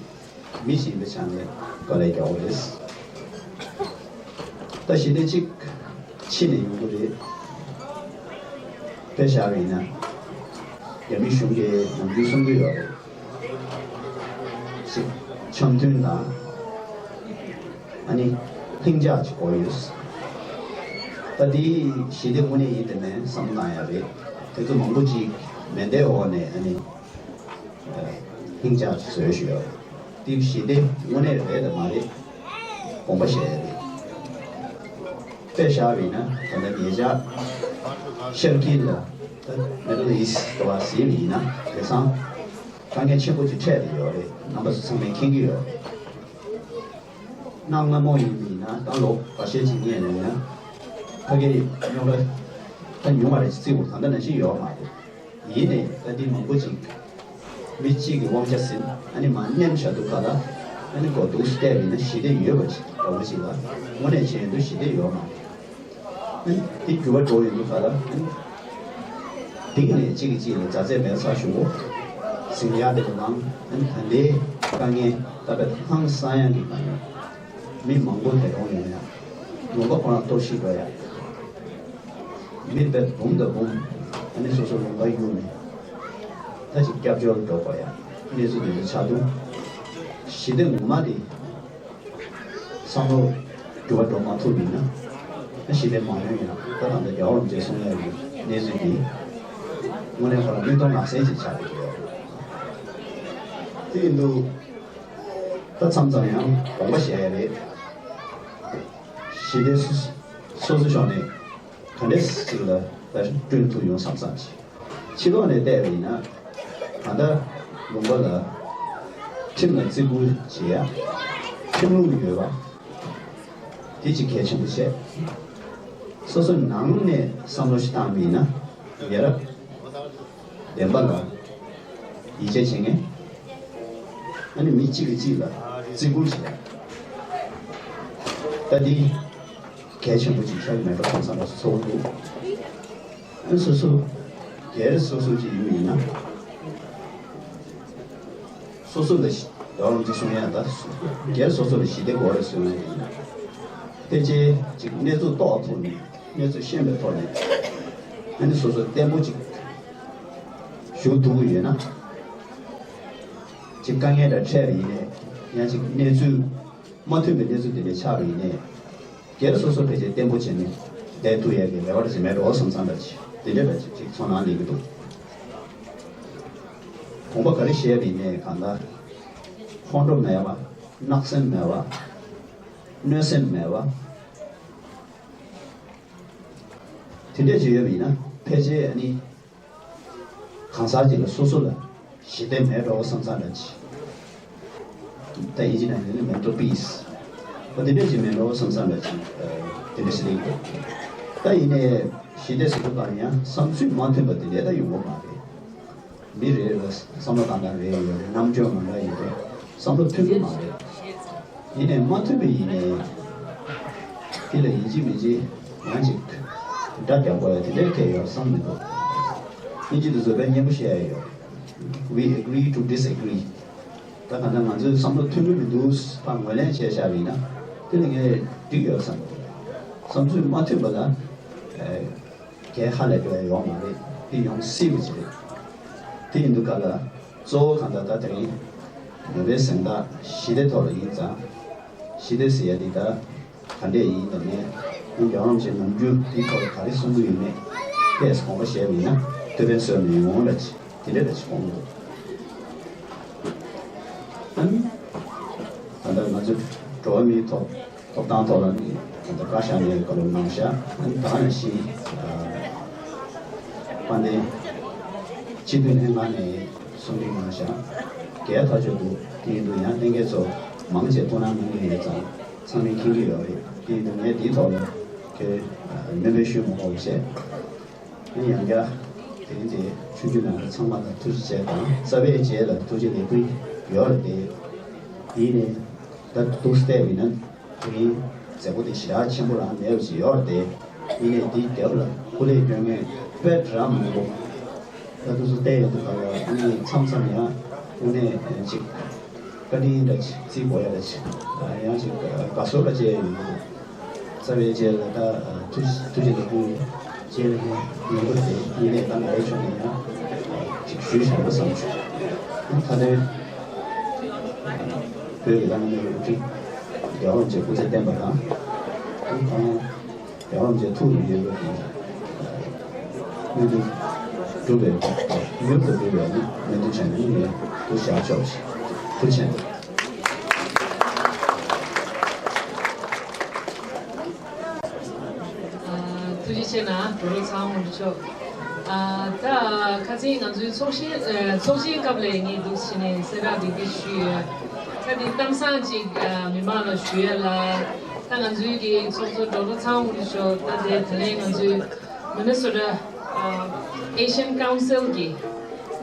མི་ཞིག་ཡིན་པའི་ཆ་ནས་དཀའ་ལས་རྒྱག་དགོས་རེད། ད་ཞི་བདེ་གཅིག་ཕྱི་ནས་ཡོང་གི་རེད། དཔེ་བཞག་པ་ཡིན་ན། རྒྱ་མི་གཞུང་གིས་ནམ་རྒྱུན་གསུང་གི་ཡོད་རེད། གཅིག་འཆམ་མཐུན་དང་། ཨ་ནི་ལྷིང་འཇགས་ཅིག་དགོས་ཡོད། ད་འདི་ཞི་བདེ་དངོས་གནས་ཡིན་དེ་མིན་བསམ་བློ་བཏང་ཡ་རེད། དེ་ཚོ་མང་པོ་ཅིག་མེ་མདའི་འོག་ནས་ཨ་ནི། ལྷིང་འཇགས་ཀྱི་བཟོས་ཞུ་ཡོད། དེ་ཞི་བདེ་དངོས་གནས་རེད་དམ་མ་རེད། དགོངས་པ་བཞེས་ཡ་རེད། དཔེ་བཞག་པ་ཡིན་ན་ད་ལྟ་ཉེ་ཆར་ཤར་དཀྱིལ་ལ་ད་Middle East་དུ་བ་ཟེར་བ་ཡིན་ན་དེང་སང་དཀའ་ངལ་ཆེན་པོ་ཅིག་འཕྲད་བསྡད་ཡོད་རེད། རྣམ་པ་ཚོ་ཚང་མས་མཁྱེན་གྱི་ཡོད་རེད། གནའ་སྔ་མོ་ཡིན་པ་ཡིན་ན་ད་ལོ་ཁ་ཤས་ཅིག་སྔོན་ནས་ཡིན་ན་ཕ་གིའི་རྙོག་དྲ་ད་ཉུང་བ་རེད་ཅེས་བརྩི་དགོས། ད་ལྟ་ནང་བཞིན་ཡོད་མ་རེད། ཡིན་ནའི་ད་འདི་མང་པོ་ཅིག་མི་གཅིག་གི་དབང་ཆ་ཟིན་ཨ་ནི་མར་མནན་བཞག་འདུག་ག་ལ། ཨ་ནི་མགོ་འདུག་སེ་བལྟས་པ་ཡིན་ན་ཞི་བདེ་ཡོད་པ་ཅིག་འདྲ་བོ་ཅིག་ལ་དངོས་གནས་བྱས་ཡོང་དུས་ཞི་བདེ་ཡོད་མ་རེད། ཨ་ནི་འདི་འགྱུར་བ་འགྲོ་ཡོང་དུས་ག་ལ། ཨ་ནི་འདི་ག་ནས་གཅིག་གིས་གཅིག་ལ་མཛའ་བརྩེ་མེད་ས་ཞུ་གོ་ཟིན་ཡག་དེ་ཚོ་མང་། ཨ་ནི་ད་ལྟའི་དཀའ་ངལ་ད་དཔེ་ཧང་སང་ཡག་གི་དཀའ་ངལ་མི་མང་པོ་འདས་གྲོངས་ཡོང་ཡག་ལུང་པ་ཁོ་རང་གཏོར་བཤིག་འགྲོ་ཡག་མི་དཔེ་འབུམ་དང་འབུམ་ཨ་ནི་སོ་སོ་ལུང་པ་གཡུགས་ནས་ད་ཅིག་སྐྱབས་བཅོལ་འགྲོ་དགོས་ཡ། གནས་ཚུལ་འདི་ཚོ་ཆགས་འདུག་ཞི་བདེ་ངོ་མ་དེ་བསམ་བློ་འགྱུར་བ་འགྲོ་མ་ཐུབ་པ་ཡིན་ན་ད་ཞི་བདེ་མ་ཡོང་ཡ། ད་ད་ལྟ་རྒྱལ་བ་རིན་པོ་ཆེ་གསུང་ཡ་ཡོད་གནས་ཚུལ་འདི་དངོས་གནས་ཁོ་རང་མིག་མཐོང་ལག་ཟིན་ཅིག་ཆགས་བསྡད་ཀྱི་ཡོད། དེ་ཡིན་དུས་ད་མཚམས་མཚམས་ཡང་དགོངས་པ་བཞེས་ཡ་རེད། ཞི་བདེ་སོ་སོ་སོ་ཕྱོགས་ནས་ག་འདྲས་ཅིག་ལ་ད་བསྐྲུན་ཐུབ་ཡོང་བསམ་བསམ་ཅིག་ཕྱི་ལོགས་ནས་བལྟས་པ་ཡིན་ན་ད་ལྟ་ལུང་པ་ལ་ཁྲིམས་ལ་བརྩི་བཀུར་བྱེད་ཡ། ཁྲིམས་ལུགས་ཡོད་པ་དེ་ཅིག་གལ་ཆེན་པོ་བྱས། སོ་སོ་ནང་ནས་བསམ་བློ་ཞིག་བཏང་པ་ཡིན་ན་ཡ་རབས་བདེན་པ་ལ་ཡིད་ཆེས་བྱེད་མཁན། ཨ་ནི་མི་གཅིག་གིས་གཅིག་ལ་བརྩི་བཀུར་བྱེད་ཡ། ད་འདི་གལ་ཆེན་པོ་ཅིག་ཆགས་ཀྱི་མེད་པ་ཁོང་ཚང་མ་ཚོར་འདུག་ཨ་ནི་སོ་སོ་སྒེར་སོ་སོ་ཅིག་ཡིན་པ་ཡིན་ན། སོ་སོ་ལ་ཞི་རྡོ་རིང་གི་གསུང་ཡ་ད་སྒེར་སོ་སོ་ལ་ཞི་བདེ་དགོས་རེད་གསུང་ཡ་ཡིན་ན། ཕལ་ཆེར་ཅིག་གནས་ཚུལ་རྟོགས་ཐུབ་ནས་གནས་ཚུལ་ཤེས་པའི་ཐོག་ནས་ཨ་ནི་སོ་སོ་བརྟན་པོ་ཅིག་བཞུགས་ཐུབ་ཀྱི་ཡོད་ན། ཅིག་དཀའ་ངལ་འདྲ་འཕྲད་པ་ཡིན་ནའི་ཡང་ཅིག་གནས་ཚུལ་མ་མཐུན་པའི་གནས་ཚུལ་དེ་འདྲ་ཆགས་པ་ཡིན་ནའི། སྒེར་སོ་སོ་ཕལ་ཆེར་བརྟན་པོ་བྱས་ནས་བསྡད་ཐུབ་ཡས་ཀྱི་རེ་བ་རེ་ཞིག་མེད་འགྲོ་བསམ་བསམ་འདྲ་ཅིག་དེ་འདྲ་འདྲ་ཅིག་ཅིག་ཚོར་སྣང་སླེབས་ཀྱི་འདུག་དགོངས་པ་ག་རེ་བཞེས་པ་ཡིན་ནའི་གང་ལྟར་ཁོང་ཁྲོ་མེད་པ། བརྣག་སེམས་མེད་པ། གནོད་སེམས་མེད་པ། དེ་འདྲ་ཅིག་ཡོད་པ་ཡིན་ན་ཕལ་ཆེར་ཨ་ནི། གང་ཟག་ཅིག་ལ་སོ་སོ་ལ་ཞི་བདེ་མེད་འགྲོ་བསམ་བསམ་འདྲ་ཅིག་ད་ཡིན་གཅིག་ན་ཡིན་ན་mental peace་ད་དེ་འདྲ་ཅིག་མེད་འགྲོ་བསམ་བསམ་འདྲ་ཅིག་དེ་འདྲ་ཞིག་ལ་ཡིན། ད་ཡིན་ནའི་ཞི་བདེ་ཟེར་དུས་གང་ཡང་བསམ་ཚུལ་མ་མཐུན་པ་དེ་འདྲ་ད་ཡོང་གི་མ་རེད། མི་རེ་རེ་ལ་བསམ་བློ་བཏང་སྟངས་རེ་ཡོད་རེད། རྣམ་དཔྱོད་མ་འདྲ་ཡོད་རེད། བསམ་བློ་མཐུན་གྱི་མ་རེད། ཡིན་ནའི་མ་མཐུན་པ་ཡིན་ནའི་དེ་ལ་ཡིན་གཅིག་མིན་གཅིག་ཡང་ཅིག་ སྒྲ་རྒྱག་དགོས་ཡ་དེ་འདྲའི་གལ་ཡོད་བསམ་མི་འདུག་དབྱིན་ཇི་དེ་ཚོ་དཔེ་སྙན་པོ་བཤད་ཡ་ཡོད། We agree to disagree. ད་གང་ལྟར་ང་ཚོའི་བསམ་བློ་མཐུན་གྱི་མི་འདུག་ཕར་ངོས་ལེན་བྱས་བཞག་པ་ཡིན་ན་དེ་ནི་ངས་འགྲིག་ཡོད་བསམ་གྱི་འདུག་བསམ་ཚུལ་མ་མཐུན་པ་ལ་ཨེ་གལ་ཧ་ལས་པ་ཡོང་མ་རེད། དེ་ཡོང་སྲིད་པ་ཅིག་རེད། དེ་ཡིན་དུས་ག་ལ་གཙོ་བོ་གང་ལྟར་ད་དེ་རིང་ནོ་བེལ་གཟེངས་རྟགས་ཞི་བདེ་ཐོག་ལ་ཡིན་ཙང་། ཞི་བདེ་ཟེར་ཡ་འདི་ད་ག་འདྲས་ཡིན་དང་མེད། ཡང་རྒྱལ་བ་རིན་པོ་ཆེའི་ནམ་རྒྱུན་འདིའི་ཐོག་ལ་ག་རེ་གསུང་གི་ཡོད་མེད་ཏོག་ཙམ་དགོངས་པ་བཞེས་པ་ཡིན་ན་ཏོག་ཙམ་བཟོས་ནས་ཡོང་ལ་ཅི་དེ་འདྲས་ལ་ཅི་དགོངས་འདུག་ཨ་ནི་ད་ལྟ་ང་ཚོ་འགྲོ་བ་མིའི་ཐོབ་ཐོབ་ཐང་ཐོག་ལ་ནི་ད་ལྟ་བཀའ་ཤག་ནས་བཀའ་སློབ་གནང་བཞག་ཨ་ནི་ད་ག་ནང་བཞིན་དཔལ་ལྡན་སྤྱི་འཐུས་ལྷན་ཁང་ནས་གསུང་འཕྲིན་གནང་བཞག་གལ་ཐག་ཆོད་འདུག་དེ་ཡིན་དུས་ཡང་ལྷན་རྒྱས་ཚོ་མང་ཆེ་ཐུགས་སྣང་གནང་གི་ཡོད་ཙང་ཚང་མས་མཁྱེན་གྱི་ཡོད་རེད། དེ་ཡིན་དུས་ངས་འདིའི་ཐོག་ལ་ཁྱེད་སྨོན་འདུན་ཞུ་མི་དགོས་པ་བྱས། ཨ་ནི་ཡང་བསྐྱར་དེ་རིང་དེ་ཆུང་ཆུང་ནང་ཚང་མ་ལ་ཐུགས་རྗེ་ཆེ་དང་རྩ་བའི་རྗེས་ལ་ཐུགས་རྗེ་ལེགས་འབུལ་ཡོད་རེད་དེ། ཡིན་ནའི་ད་འདུག་སེ་བལྟས་པ་ཡིན་ན་དེ་རིང་མཛད་སྒོ་དེ་ཞེ་དྲག་ཆེན་པོ་རང་མེད་པ་ཅིག་ཡོད་རེད་དེ། ཡིན་ནའི་དེའི་རྒྱབ་ལ་སྐུ་ལས་སྐྱོན་མཁན་དཔེ་གྲངས་མང་པོ། ད་དུས་ཚོད་བལྟས་ཡོང་དུས་ག་ལ་ཨ་ནི་མཚམས་མཚམས་ཡང་དངོས་གནས་ཅིག་བཀའ་དྲིན་འདྲ་ཅིག་བརྩི་དགོས་ཡ་འདྲ་ཅིག་ཡང་ཅིག་དགའ་ཚོར་འདྲ་ཅིག་ཡོང་གི་འདུག་རྩ་བའི་རྗེས་ལ་ད་ཐུགས་ཐུགས་རྗེ་ལེགས་འབུལ་རྗེས་ལ་ཡང་ཡོང་གི་རེད། ཡིན་ནའི་ད་ང་རའི་ཕྱོགས་ནས་ཡང་ཅིག་ཞུས་བཞག་པ་བསམ་བྱུང་། ད་ལྟའི་བོད་ཀྱི་བླ་ན་མེད་པའི་དབུ་ཁྲིད་རྒྱལ་བ་རིན་པོ་ཆེ་སྐུ་ཚེ་བརྟན་པ་དང་། རྒྱལ་བ་རིན་པོ་ཆེ་ཐུགས་ལ་ཡོད་པའི་མོས་འདུན་འགྲུབ་པའི་མྱུར་དུ་འགྲུབ་པའི་སྨོན་འདུན་བྱས་ནས་ངས་འདུ་བཞག་ཆོག་ཅིག་ཐུགས་རྗེ་ཆེ། ཐུགས་རྗེ་ཆེ་གནང་། གྲོགས་རོགས་ཚང་མ་འདི་ཆོག་ད་ཁ་སང་ང་ཚོའི་ཚོགས་ཆེན་ཚོགས་ཆེན་སྐབས་ལ་ངས་འདུག་བྱས་ནས་གསལ་བསྒྲགས་འདི་འདི་ཞུས་ཡོད། ད་འདི་གཏམ་བཟང་ཅིག་མི་མང་ལ་ཞུ་ཡ་ལ། ད་ང་ཚོའི་གི་ཚོགས་གཙོ་གྲོགས་རོགས་ཚང་མ་འདི་ཆོག་ད་དེ་དེ་ནས་ང་ཚོའི་མི་ནི་སོ་ཊ་ཨེ་ཤན་ཀའུན་སིལ་གི་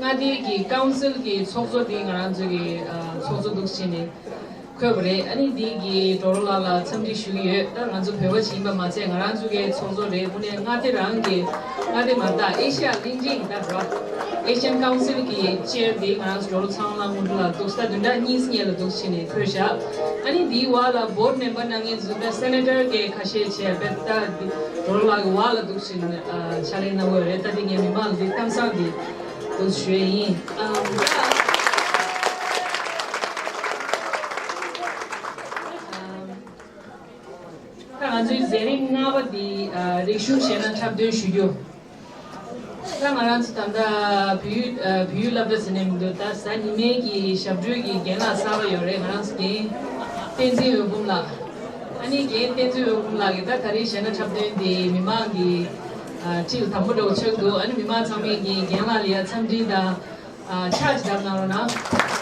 མངའ་སྡེ་གི་ཀའུན་སིལ་གི་ཚོགས་གཙོ་འདི་ང་རང་ཚོའི་གི་ཚོགས་གཙོ་འདུག་བྱས་ནས། འཁོད་པ་རེད། ཨ་ནི་འདི་གི་གྲོགས་རོགས་ལགས་ལ་འཚམས་འདྲི་ཞུ་གི་ཡོད། ད་ང་ཚོ་བོད་པ་ཞིག་ཡིན་པ་མ་ཚད་ང་རང་ཚོ་གའི་ཚོགས་གཙོ་རེད། དངོས་གནས་མངའ་སྡེ་རང་གི་མངའ་སྡེ་མ་གཏོགས་ཨེ་ཤི་ཡ་གླིང་ཕྲན་གྱི་ད་ར་ཨེ་ཤན་ཀའུན་སིལ་གྱི་ཅེར་དེ་ང་རང་ཚོ་གྲོགས་རོགས་ཚང་མ་ལ་སྔོན་འགྲོ་ལ་འདུག་ས་བདུན་ཕྲག་གཉིས་སྔོན་ལ་འདུག་བྱས་ནས་འཁོད་བཞག་ཨ་ནི་འདིའི་བར་ལ་བོ་ཊི་མེམ་བར་གནང་མཁན་ཚོ་ད་སེ་ནེ་ཊར་གྱི་ཁ་ཤས་བྱས་པས་ད་འདི་གྲོགས་རོགས་ལགས་ཀྱི་བར་ལ་འདུག་བྱས་ནས་ཕྱག་ལས་གནང་གི་ཡོད་རེད། ད་འདི་ངས་མི་མང་ལ་འདི་གཏམ་བཟང་འདི་འདུག་ཞུ་ཡས་ཡིན། ཨ། ད་ང་ཚོའི་མཛད་རིམ་ལྔ་པ་འདི་ཨ་རིག་གཞུང་གཞས་སྣ་འཁྲབ་སྟོན་ཞུ་རྒྱུ། ད་ང་རང་ཚོ་ད་ལྟ་བོད་ཡིག་ཨ་བོད་ཡིག་སློབ་གྲྭ་ཟེར་ནས་མི་འདུག་ད་གཟའ་ཉི་མའི་གི་ཞབས་བྲོའི་གི་རྒན་ལགས་གསར་པ་ཡོད་རེད། ང་རང་ཚོ་རྒན་བསྟན་འཛིན་འོད་འབུམ་ལགས། ཨ་ནི་རྒན་བསྟན་འཛིན་འོད་འབུམ་ལགས་ཀྱིས་ད་ད་རེས་གཞས་སྣ་འཁྲབ་སྟོན་དེ་མི་མང་གི་ཨ་ཁྲིད་ལ་དམ་པོ་འདྲ་བོ་ཆགས་འདུག་ཨ་ནི་མི་མང་ཚང་མས་གི་རྒན་ལགས་ལ་ཡ་འཚམས་འདྲི་དང་ཨ་ཕྱག་ཅིག་བརྡབ་གནང་རོགས་གནང་།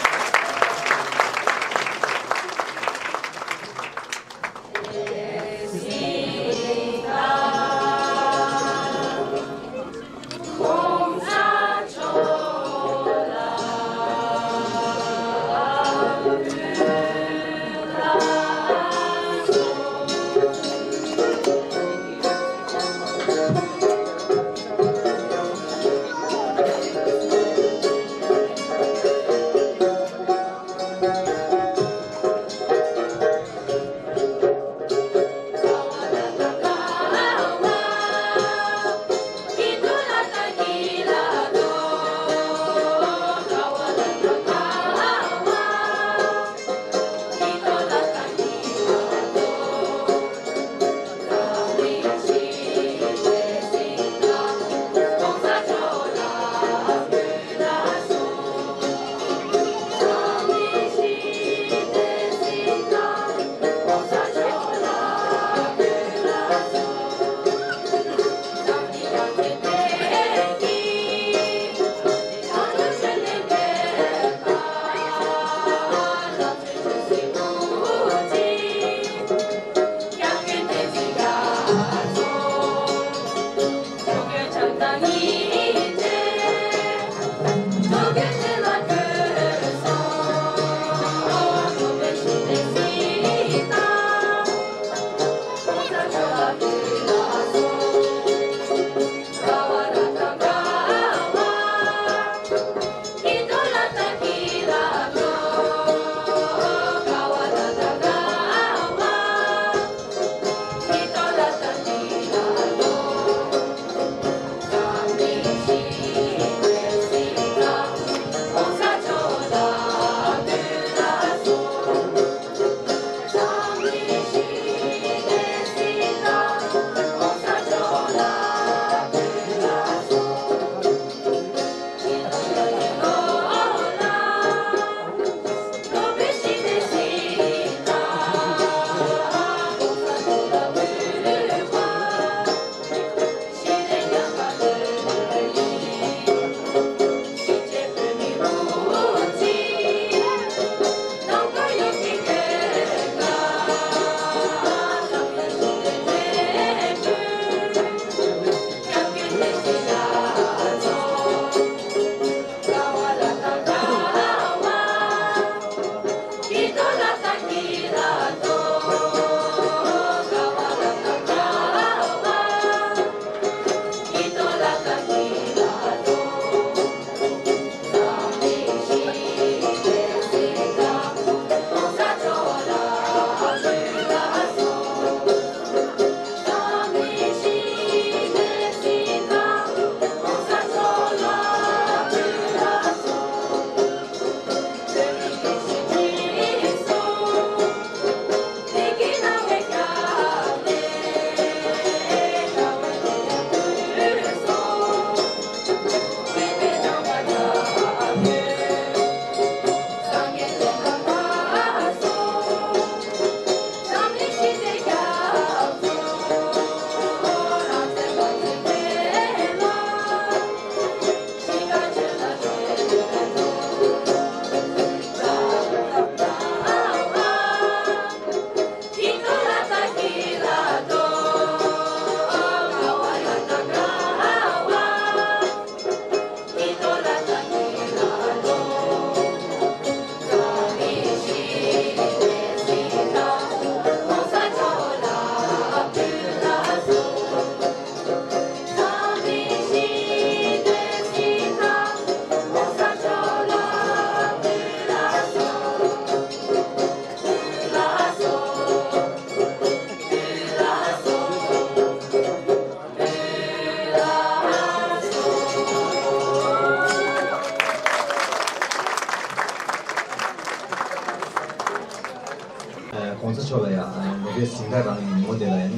གཟེངས་རྟགས་རང་ཡིན། ཉིན་མོ་དེ་ལ་ཡང་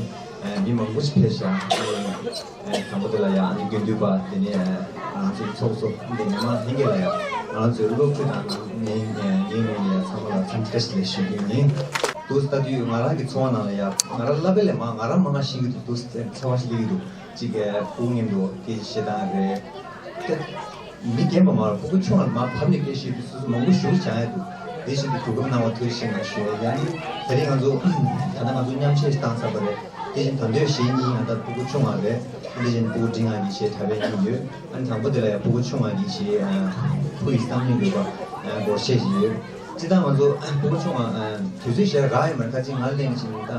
ནི་མི་མང་པོ་ཞིག་ཕེབས་ཤག་དང་པོ་དེ་ལ་ཡང་ནི་དགེ་འདུན་པ། དེ་ནས་ང་ཚོའི་ཚོགས་གཙོ། དེ་ནས་མི་མང་ལྷན་རྒྱས་ལ་ཡང་ང་ཚོའི་སློབ་ཕྲུག་དང་ངའི་ངའི་ངོས་ནས་ཡང་ཚང་མ་ལ་འཚམས་འདྲི་བཀྲ་ཤིས་བདེ་ལེགས་ཞུ་རྒྱུ་ཡིན། འདུག་ལྟ་དུས་ང་རང་གི་ཚོར་བ་ནང་ལ་ཡང་ང་རང་བསླབ་པ་ལས་མང་ང་རང་མང་ང་ཤེས་ཀྱི་འདུག་འདུག་ཚོར་བ་ཞིག་སླེབས་ཀྱི་འདུག་གཅིག་གི་ཕྲུ་གུ་མཉམ་དུ་དེ་བྱེད་སྟངས་རེད། མི་རྒན་པ་མ་རེད། ཕྲུ་གུ་ཆུང་བ་མར་བབས་ནས་སྐད་ཤེས་དུས་སོ་སོ་མང་པོ་ཞེ་པོ་སྦྱང་ཡ་འདུག་དེ་བཞིན་དུ་གྲོགས་པོ་གནང་བ་ཐུགས་རྗེ་ཆེ་ཞུ་ཡ་ཡིན། དེ་རིང་ང་ཚོ་ད་ལྟ་ང་ཚོ་མཉམ་ཆས་ཤིག་བཏང་ཚར་བ་རེད། དེ་བཞིན་ད་དུང་གཞས་གཉིས། ང་ད་ཕྲུ་གུ་ཆུང་བ་རེད། དེ་བཞིན་ཕྲུ་གུ་འབྲིང་བ་གི་གཞས་གྲྭ་པའི་གཉིས་ཡོད། ཨ་ནི་དང་པོ་དེ་ལ་ཡང་ཕྲུ་གུ་ཆུང་བ་གི་གཞས། ཨ། བུ་ཡི་བསམ་ཡུལ་འགྲུབ་པ། ཨ། སྒོར་གཞས་ཤིག་ཡོད། སྤྱིར་བཏང་ང་ཚོ་ཕྲུ་གུ་ཆུང་བ། ཨ། དུས་ཚོད་ཞེ་དྲག་ཡོད་མ་རེད། ཁ་ཅིག་ང་ལ་གླེང་ནས་ཕྱིན་ད།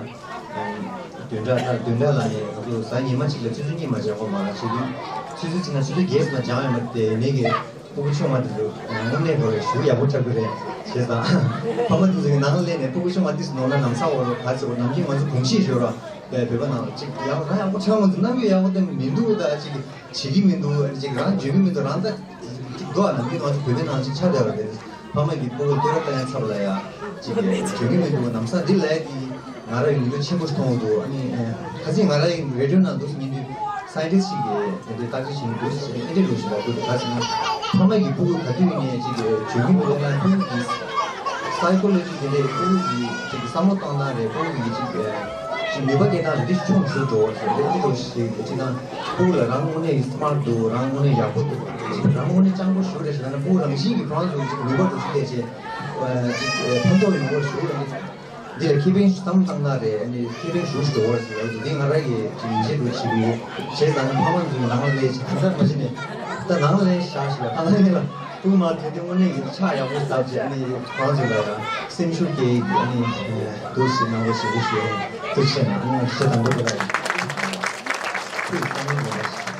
བདུན་ཕྲག་ད་བདུན་ཕྲག་ལ་ནས་ང་ཚོ་གཟའ་ཉི་མ་གཅིག་ལ་ཆུ་ཚོད་གཉིས་མ་སྦྱང་དགོས་མ་རེད། བྱེད་དུས་ཆུ་ཚོད་གཅིག་ན་ཆུ་ཚོད་བརྒྱད་ཙམ་སྦྱང་ཡོད་མ་རེད། དེ་ནས་ཀྱི་ཕྲུ་གུ་ཆུང་བ་དེ་ཚོ་དངོས་གནས་ཁོ་རེ་ཞུ་ཡག་པོ་ཆགས་ཀྱི་རེད། བྱས་ཙང་ཕ་མ་དེ་ཚོ་གི་ནང་ལ་སླེབས་ནས་ཕྲུ་གུ་ཆུང་བ་དེ་ཚོ་ནོར་ན་ལམ་སང་འོ་རོ་ག་ཚོད་འོ་ནམ་རྒྱུན་ང་ཚོ་གོམས་གཤིས་ཤོར་བ་བོད་པ་ནང་ལ་ཅིག་ཡག་རང་ཡག་པོ་ཆགས་མ་འདུག་གནང་རྒྱུ་ཡག་པོ་དེ་མི་འདུག་ད་ཅིག་བྱེད་ཀྱི་མི་འདུག་ཅིག་རང་འཇོན་གྱི་མི་འདུག་རང་ད་ཅིག་འདུག་ཨ་ནམ་རྒྱུན་ང་ཚོ་བོད་པའི་ནང་ཅིག་ཆགས་བསྡད་པ་རེད། ཕ་མ་གིས་ཕྲུ་གུ་བསྟོད་ར་བཏང་ཡ་ཚབ་ལ་ཡ་ཅིག་གི་འཇོན་གྱི་མི་འདུག་ནམ་སང་འདི་ལས་ཀྱི་ང་རང་ཡིན་དུས་ཆེན་པོ་ཞིག་མཐོང་གི་འདུག་ཨ་ནི་ཁ་སང་ང་རང་ཡི་རེ་ཌི་ཡོ་ནང་འདུག་སེ་ཉན་དུས་སའེན་ཊིསི་ཅིག་གིས་དེ་འདྲའི་བརྟག་དཔྱད་བྱེད་ཀྱི་འདུག་ཟེར་ཨིན་ཊར་བིའུ་ཞིག་ལ་ཕུལ་འདུག་ག་ཟེར་ན་ཕ་མ་གིས་ཕྲུ་གུ་ག་དུས་ཡིན་ནའི་ཅིག་གི་འཇོན་གྱི་མི་འདུག་ལབ་ན་ཕྲུ་གུ་གི་སའི་ཀོ་ལོ་ཇི་དེ་འདྲའི་ཕྲུ་གུ་གི་ཅིག་གི་བསམ་བློ་གཏོང་སྟངས་རེད། ཕྲུ་གུ་གི་ཅིག་གི་ཅིག་ནུས་པ་སྐྱེད་སྟངས་རེད། འདི་ཆུང་ཞུ་འགྲོ་བ་ཟེར་རེད། འདི་འདྲ་ཞིག་ཅིག་ན་ཕྲུ་གུ་ལ་རང་དངོས་གནས་སི་མཱར་ཊི་འདུག་རང་དངོས་གནས་ཡག་པོ་འདུག་ཅིག་རང་དངོས་གནས་སྤྱང་པོ་ཞུ་རེད་ཟེར་ན་ཕྲུ་གུ་རང་བཞིན་གྱིས་ཁོ་རང་ཚོ་ཅིག་ནུས་པ་འདུག་ཅིག་ལས་ཅེ་ཅིག་ཕན་ཐོགས་ཡོང་བར་ཞུ་རེད། འདི་ལ་ཁེ་ཕན་བསམ་བཏང་ན་རེད། ཨ་ནི་ཁེ་ཕན་ཞུ་ཞུ་བར་ཟེར་ཡག་འདི་ང་རང་གི་ཅིག་ཡིད་ཆེས་འགྲོ་བྱེད་ཀྱི་ཡོད། བྱས་ཙང་ཕ་མ་ཚོའི་ནང་ལ་ལས་བྱེད་ད་མ་བྱེད་ནས་ད་ནང་ལ་ལས་བཞག་ཞིག་ལ་ཁ་ལ་ནི་ལ་ཏུ་མ་དེ་དེ་དངོས་གནས་ཀྱི་ཕྱག་ཡག་པོ་བཏབ་བྱས། ཨ་ནི་ཁོང་ཚོ་ལ་ཡང་སེམས་ཤུགས་སྐྱེད་ཀྱི་ཨ་ནི་འདུག་ཞེས་གནང་བ་ཞུ་གི་ཞུ། ཐུགས་རྗེ་ཆེ་གནང་། ཨ་ནི་ཞེ་དང་པོ་དེ་ལ་ཡང་ཐུགས་བསམ་ཡོད་པ་ཞིག་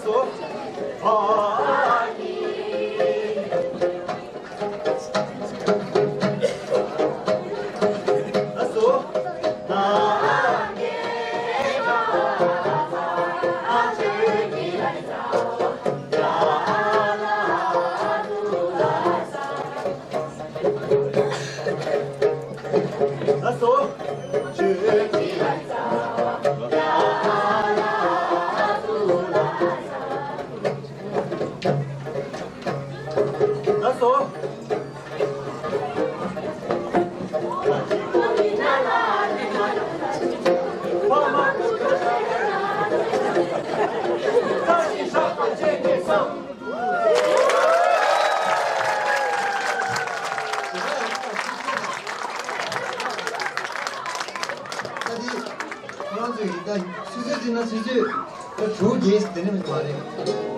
ཁོ་རང་ཚོས་ཡིན་ད་ཆུ་ཚོད་བརྩིས་ན་ཆུ་ཚོད་ད་དྲུག་བརྒྱད་དེ་ནས་མ་རེད།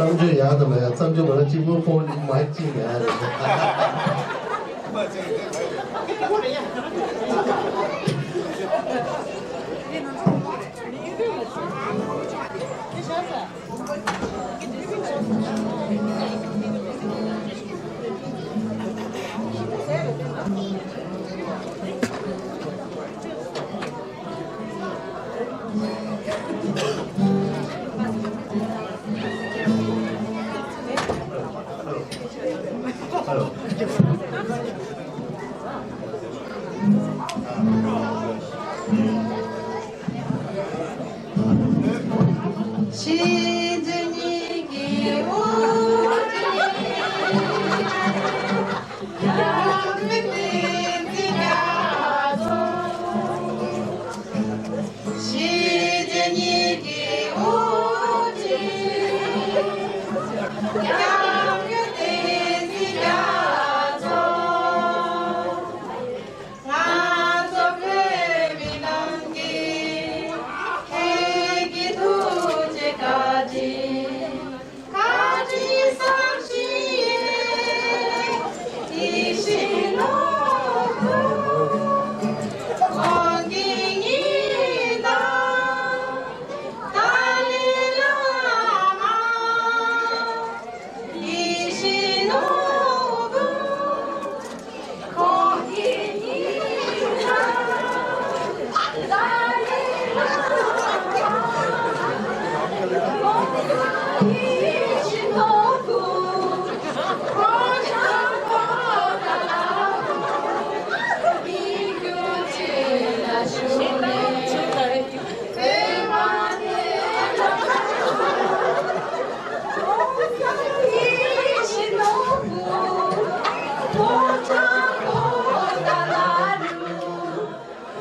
བརྩམས་ཆོས་ཡག་དང་མ་ཡག་བརྩམས་ཆོས་མ་ལ་གཅིག་པོ་ཕོག་ནི་མ་གཅིག་ཡག་རེད།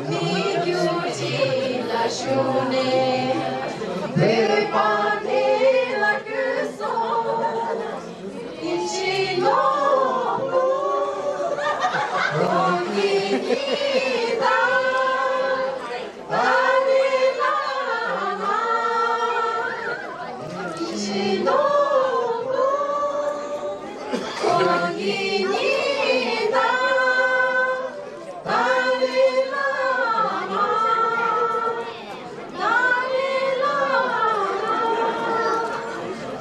མི་རྒྱུད་སྤྱི་ལ་ཞུགས་ནས། བོད་པ་དེ་ལ་གུས་སོ། ཡིད་ཆེས་ནོར་བུ་ཁོང་གི་ཉི་ཟླ། ཏཱ་ལའི་བླ་མ། ཡིད་ཆེས་ནོར་བུ་ཁོང་གི་ཉི་ཟླ། ཏཱ་ལའི་བླ་མ། ཏཱ་ལའི་བླ་མ།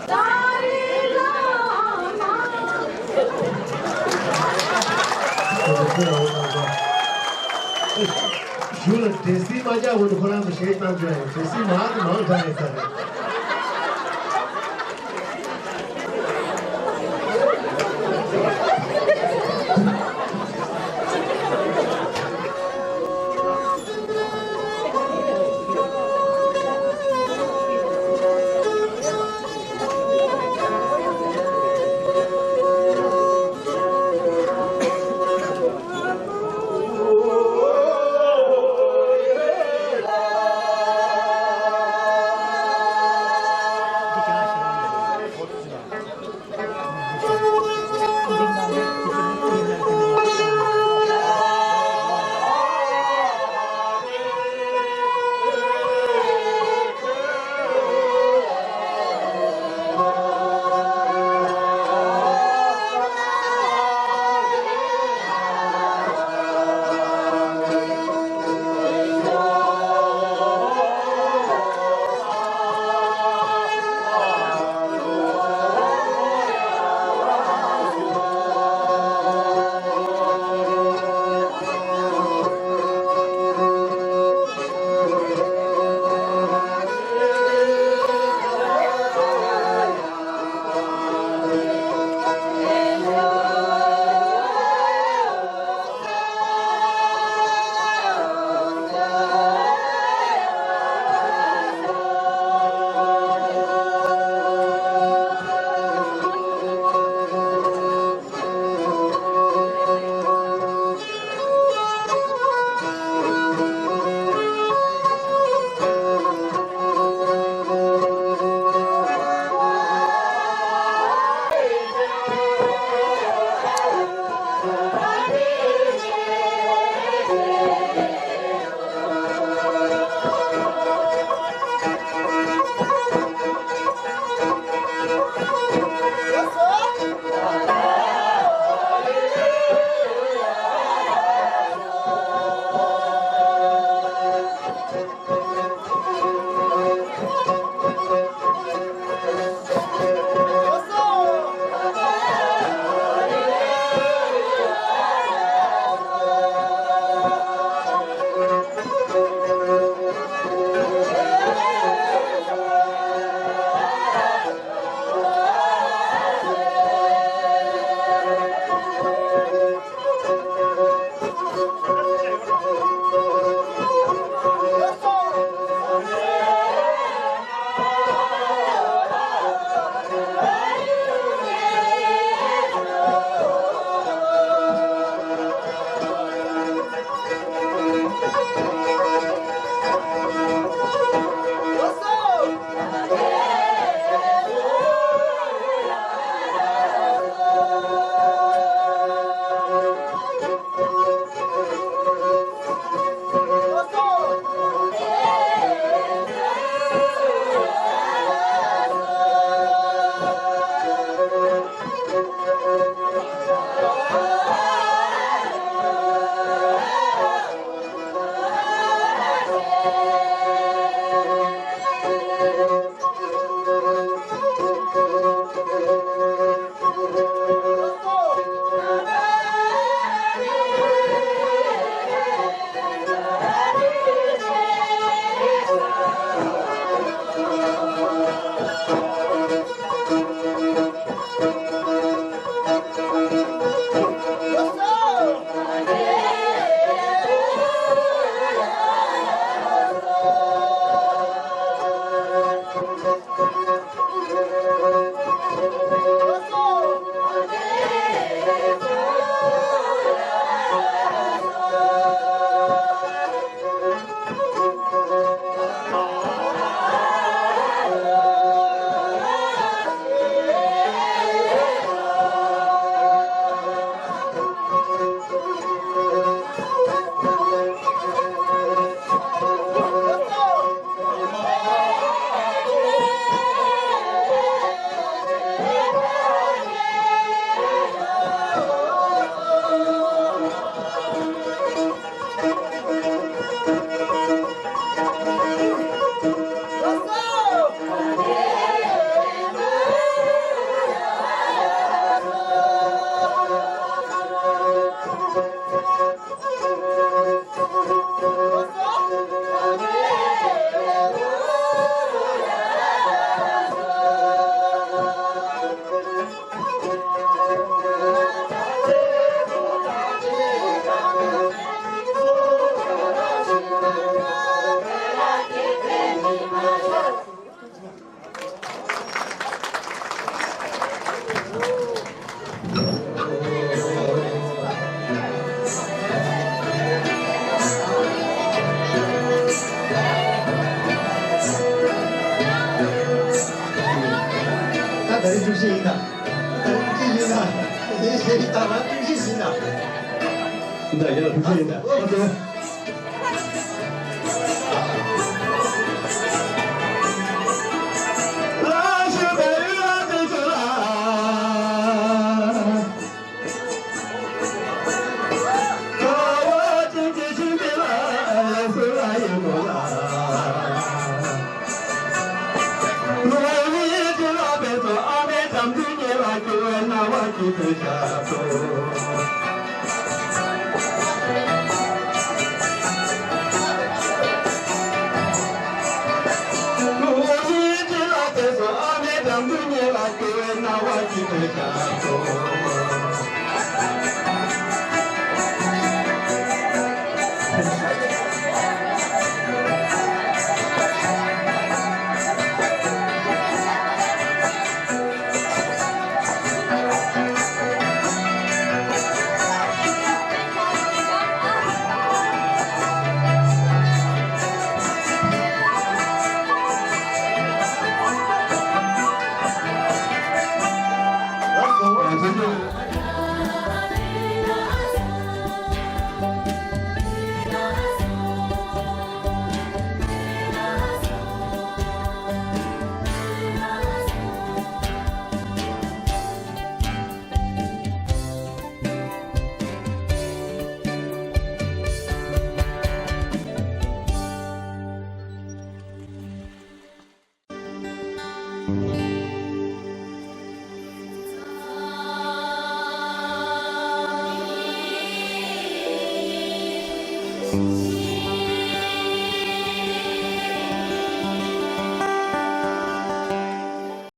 ཏཱ་ལའི་བླ་མ། ཞུ་ལ་འདྲེ་སྲིན་མ་རྒྱག་གོང་དུ་ཁོ་རང་ཚོ་གཞས་བཏང་རྒྱུ་ཡང་འདྲེ་སྲིན་མང་དུ་མང་དྲགས་ཡོད་ས་རེད། ད་རེས་དྲུག་བཞི་ཡིན་ད། ད་རེས་དྲུག་བཞི་ཡིན་ད། ད་རེས་ད་ར་དྲུག་བཞི་ཡིན་ད། ད་ཡ་དྲུག་བཞི་ཡིན་ད། ཨོ་ཏོ།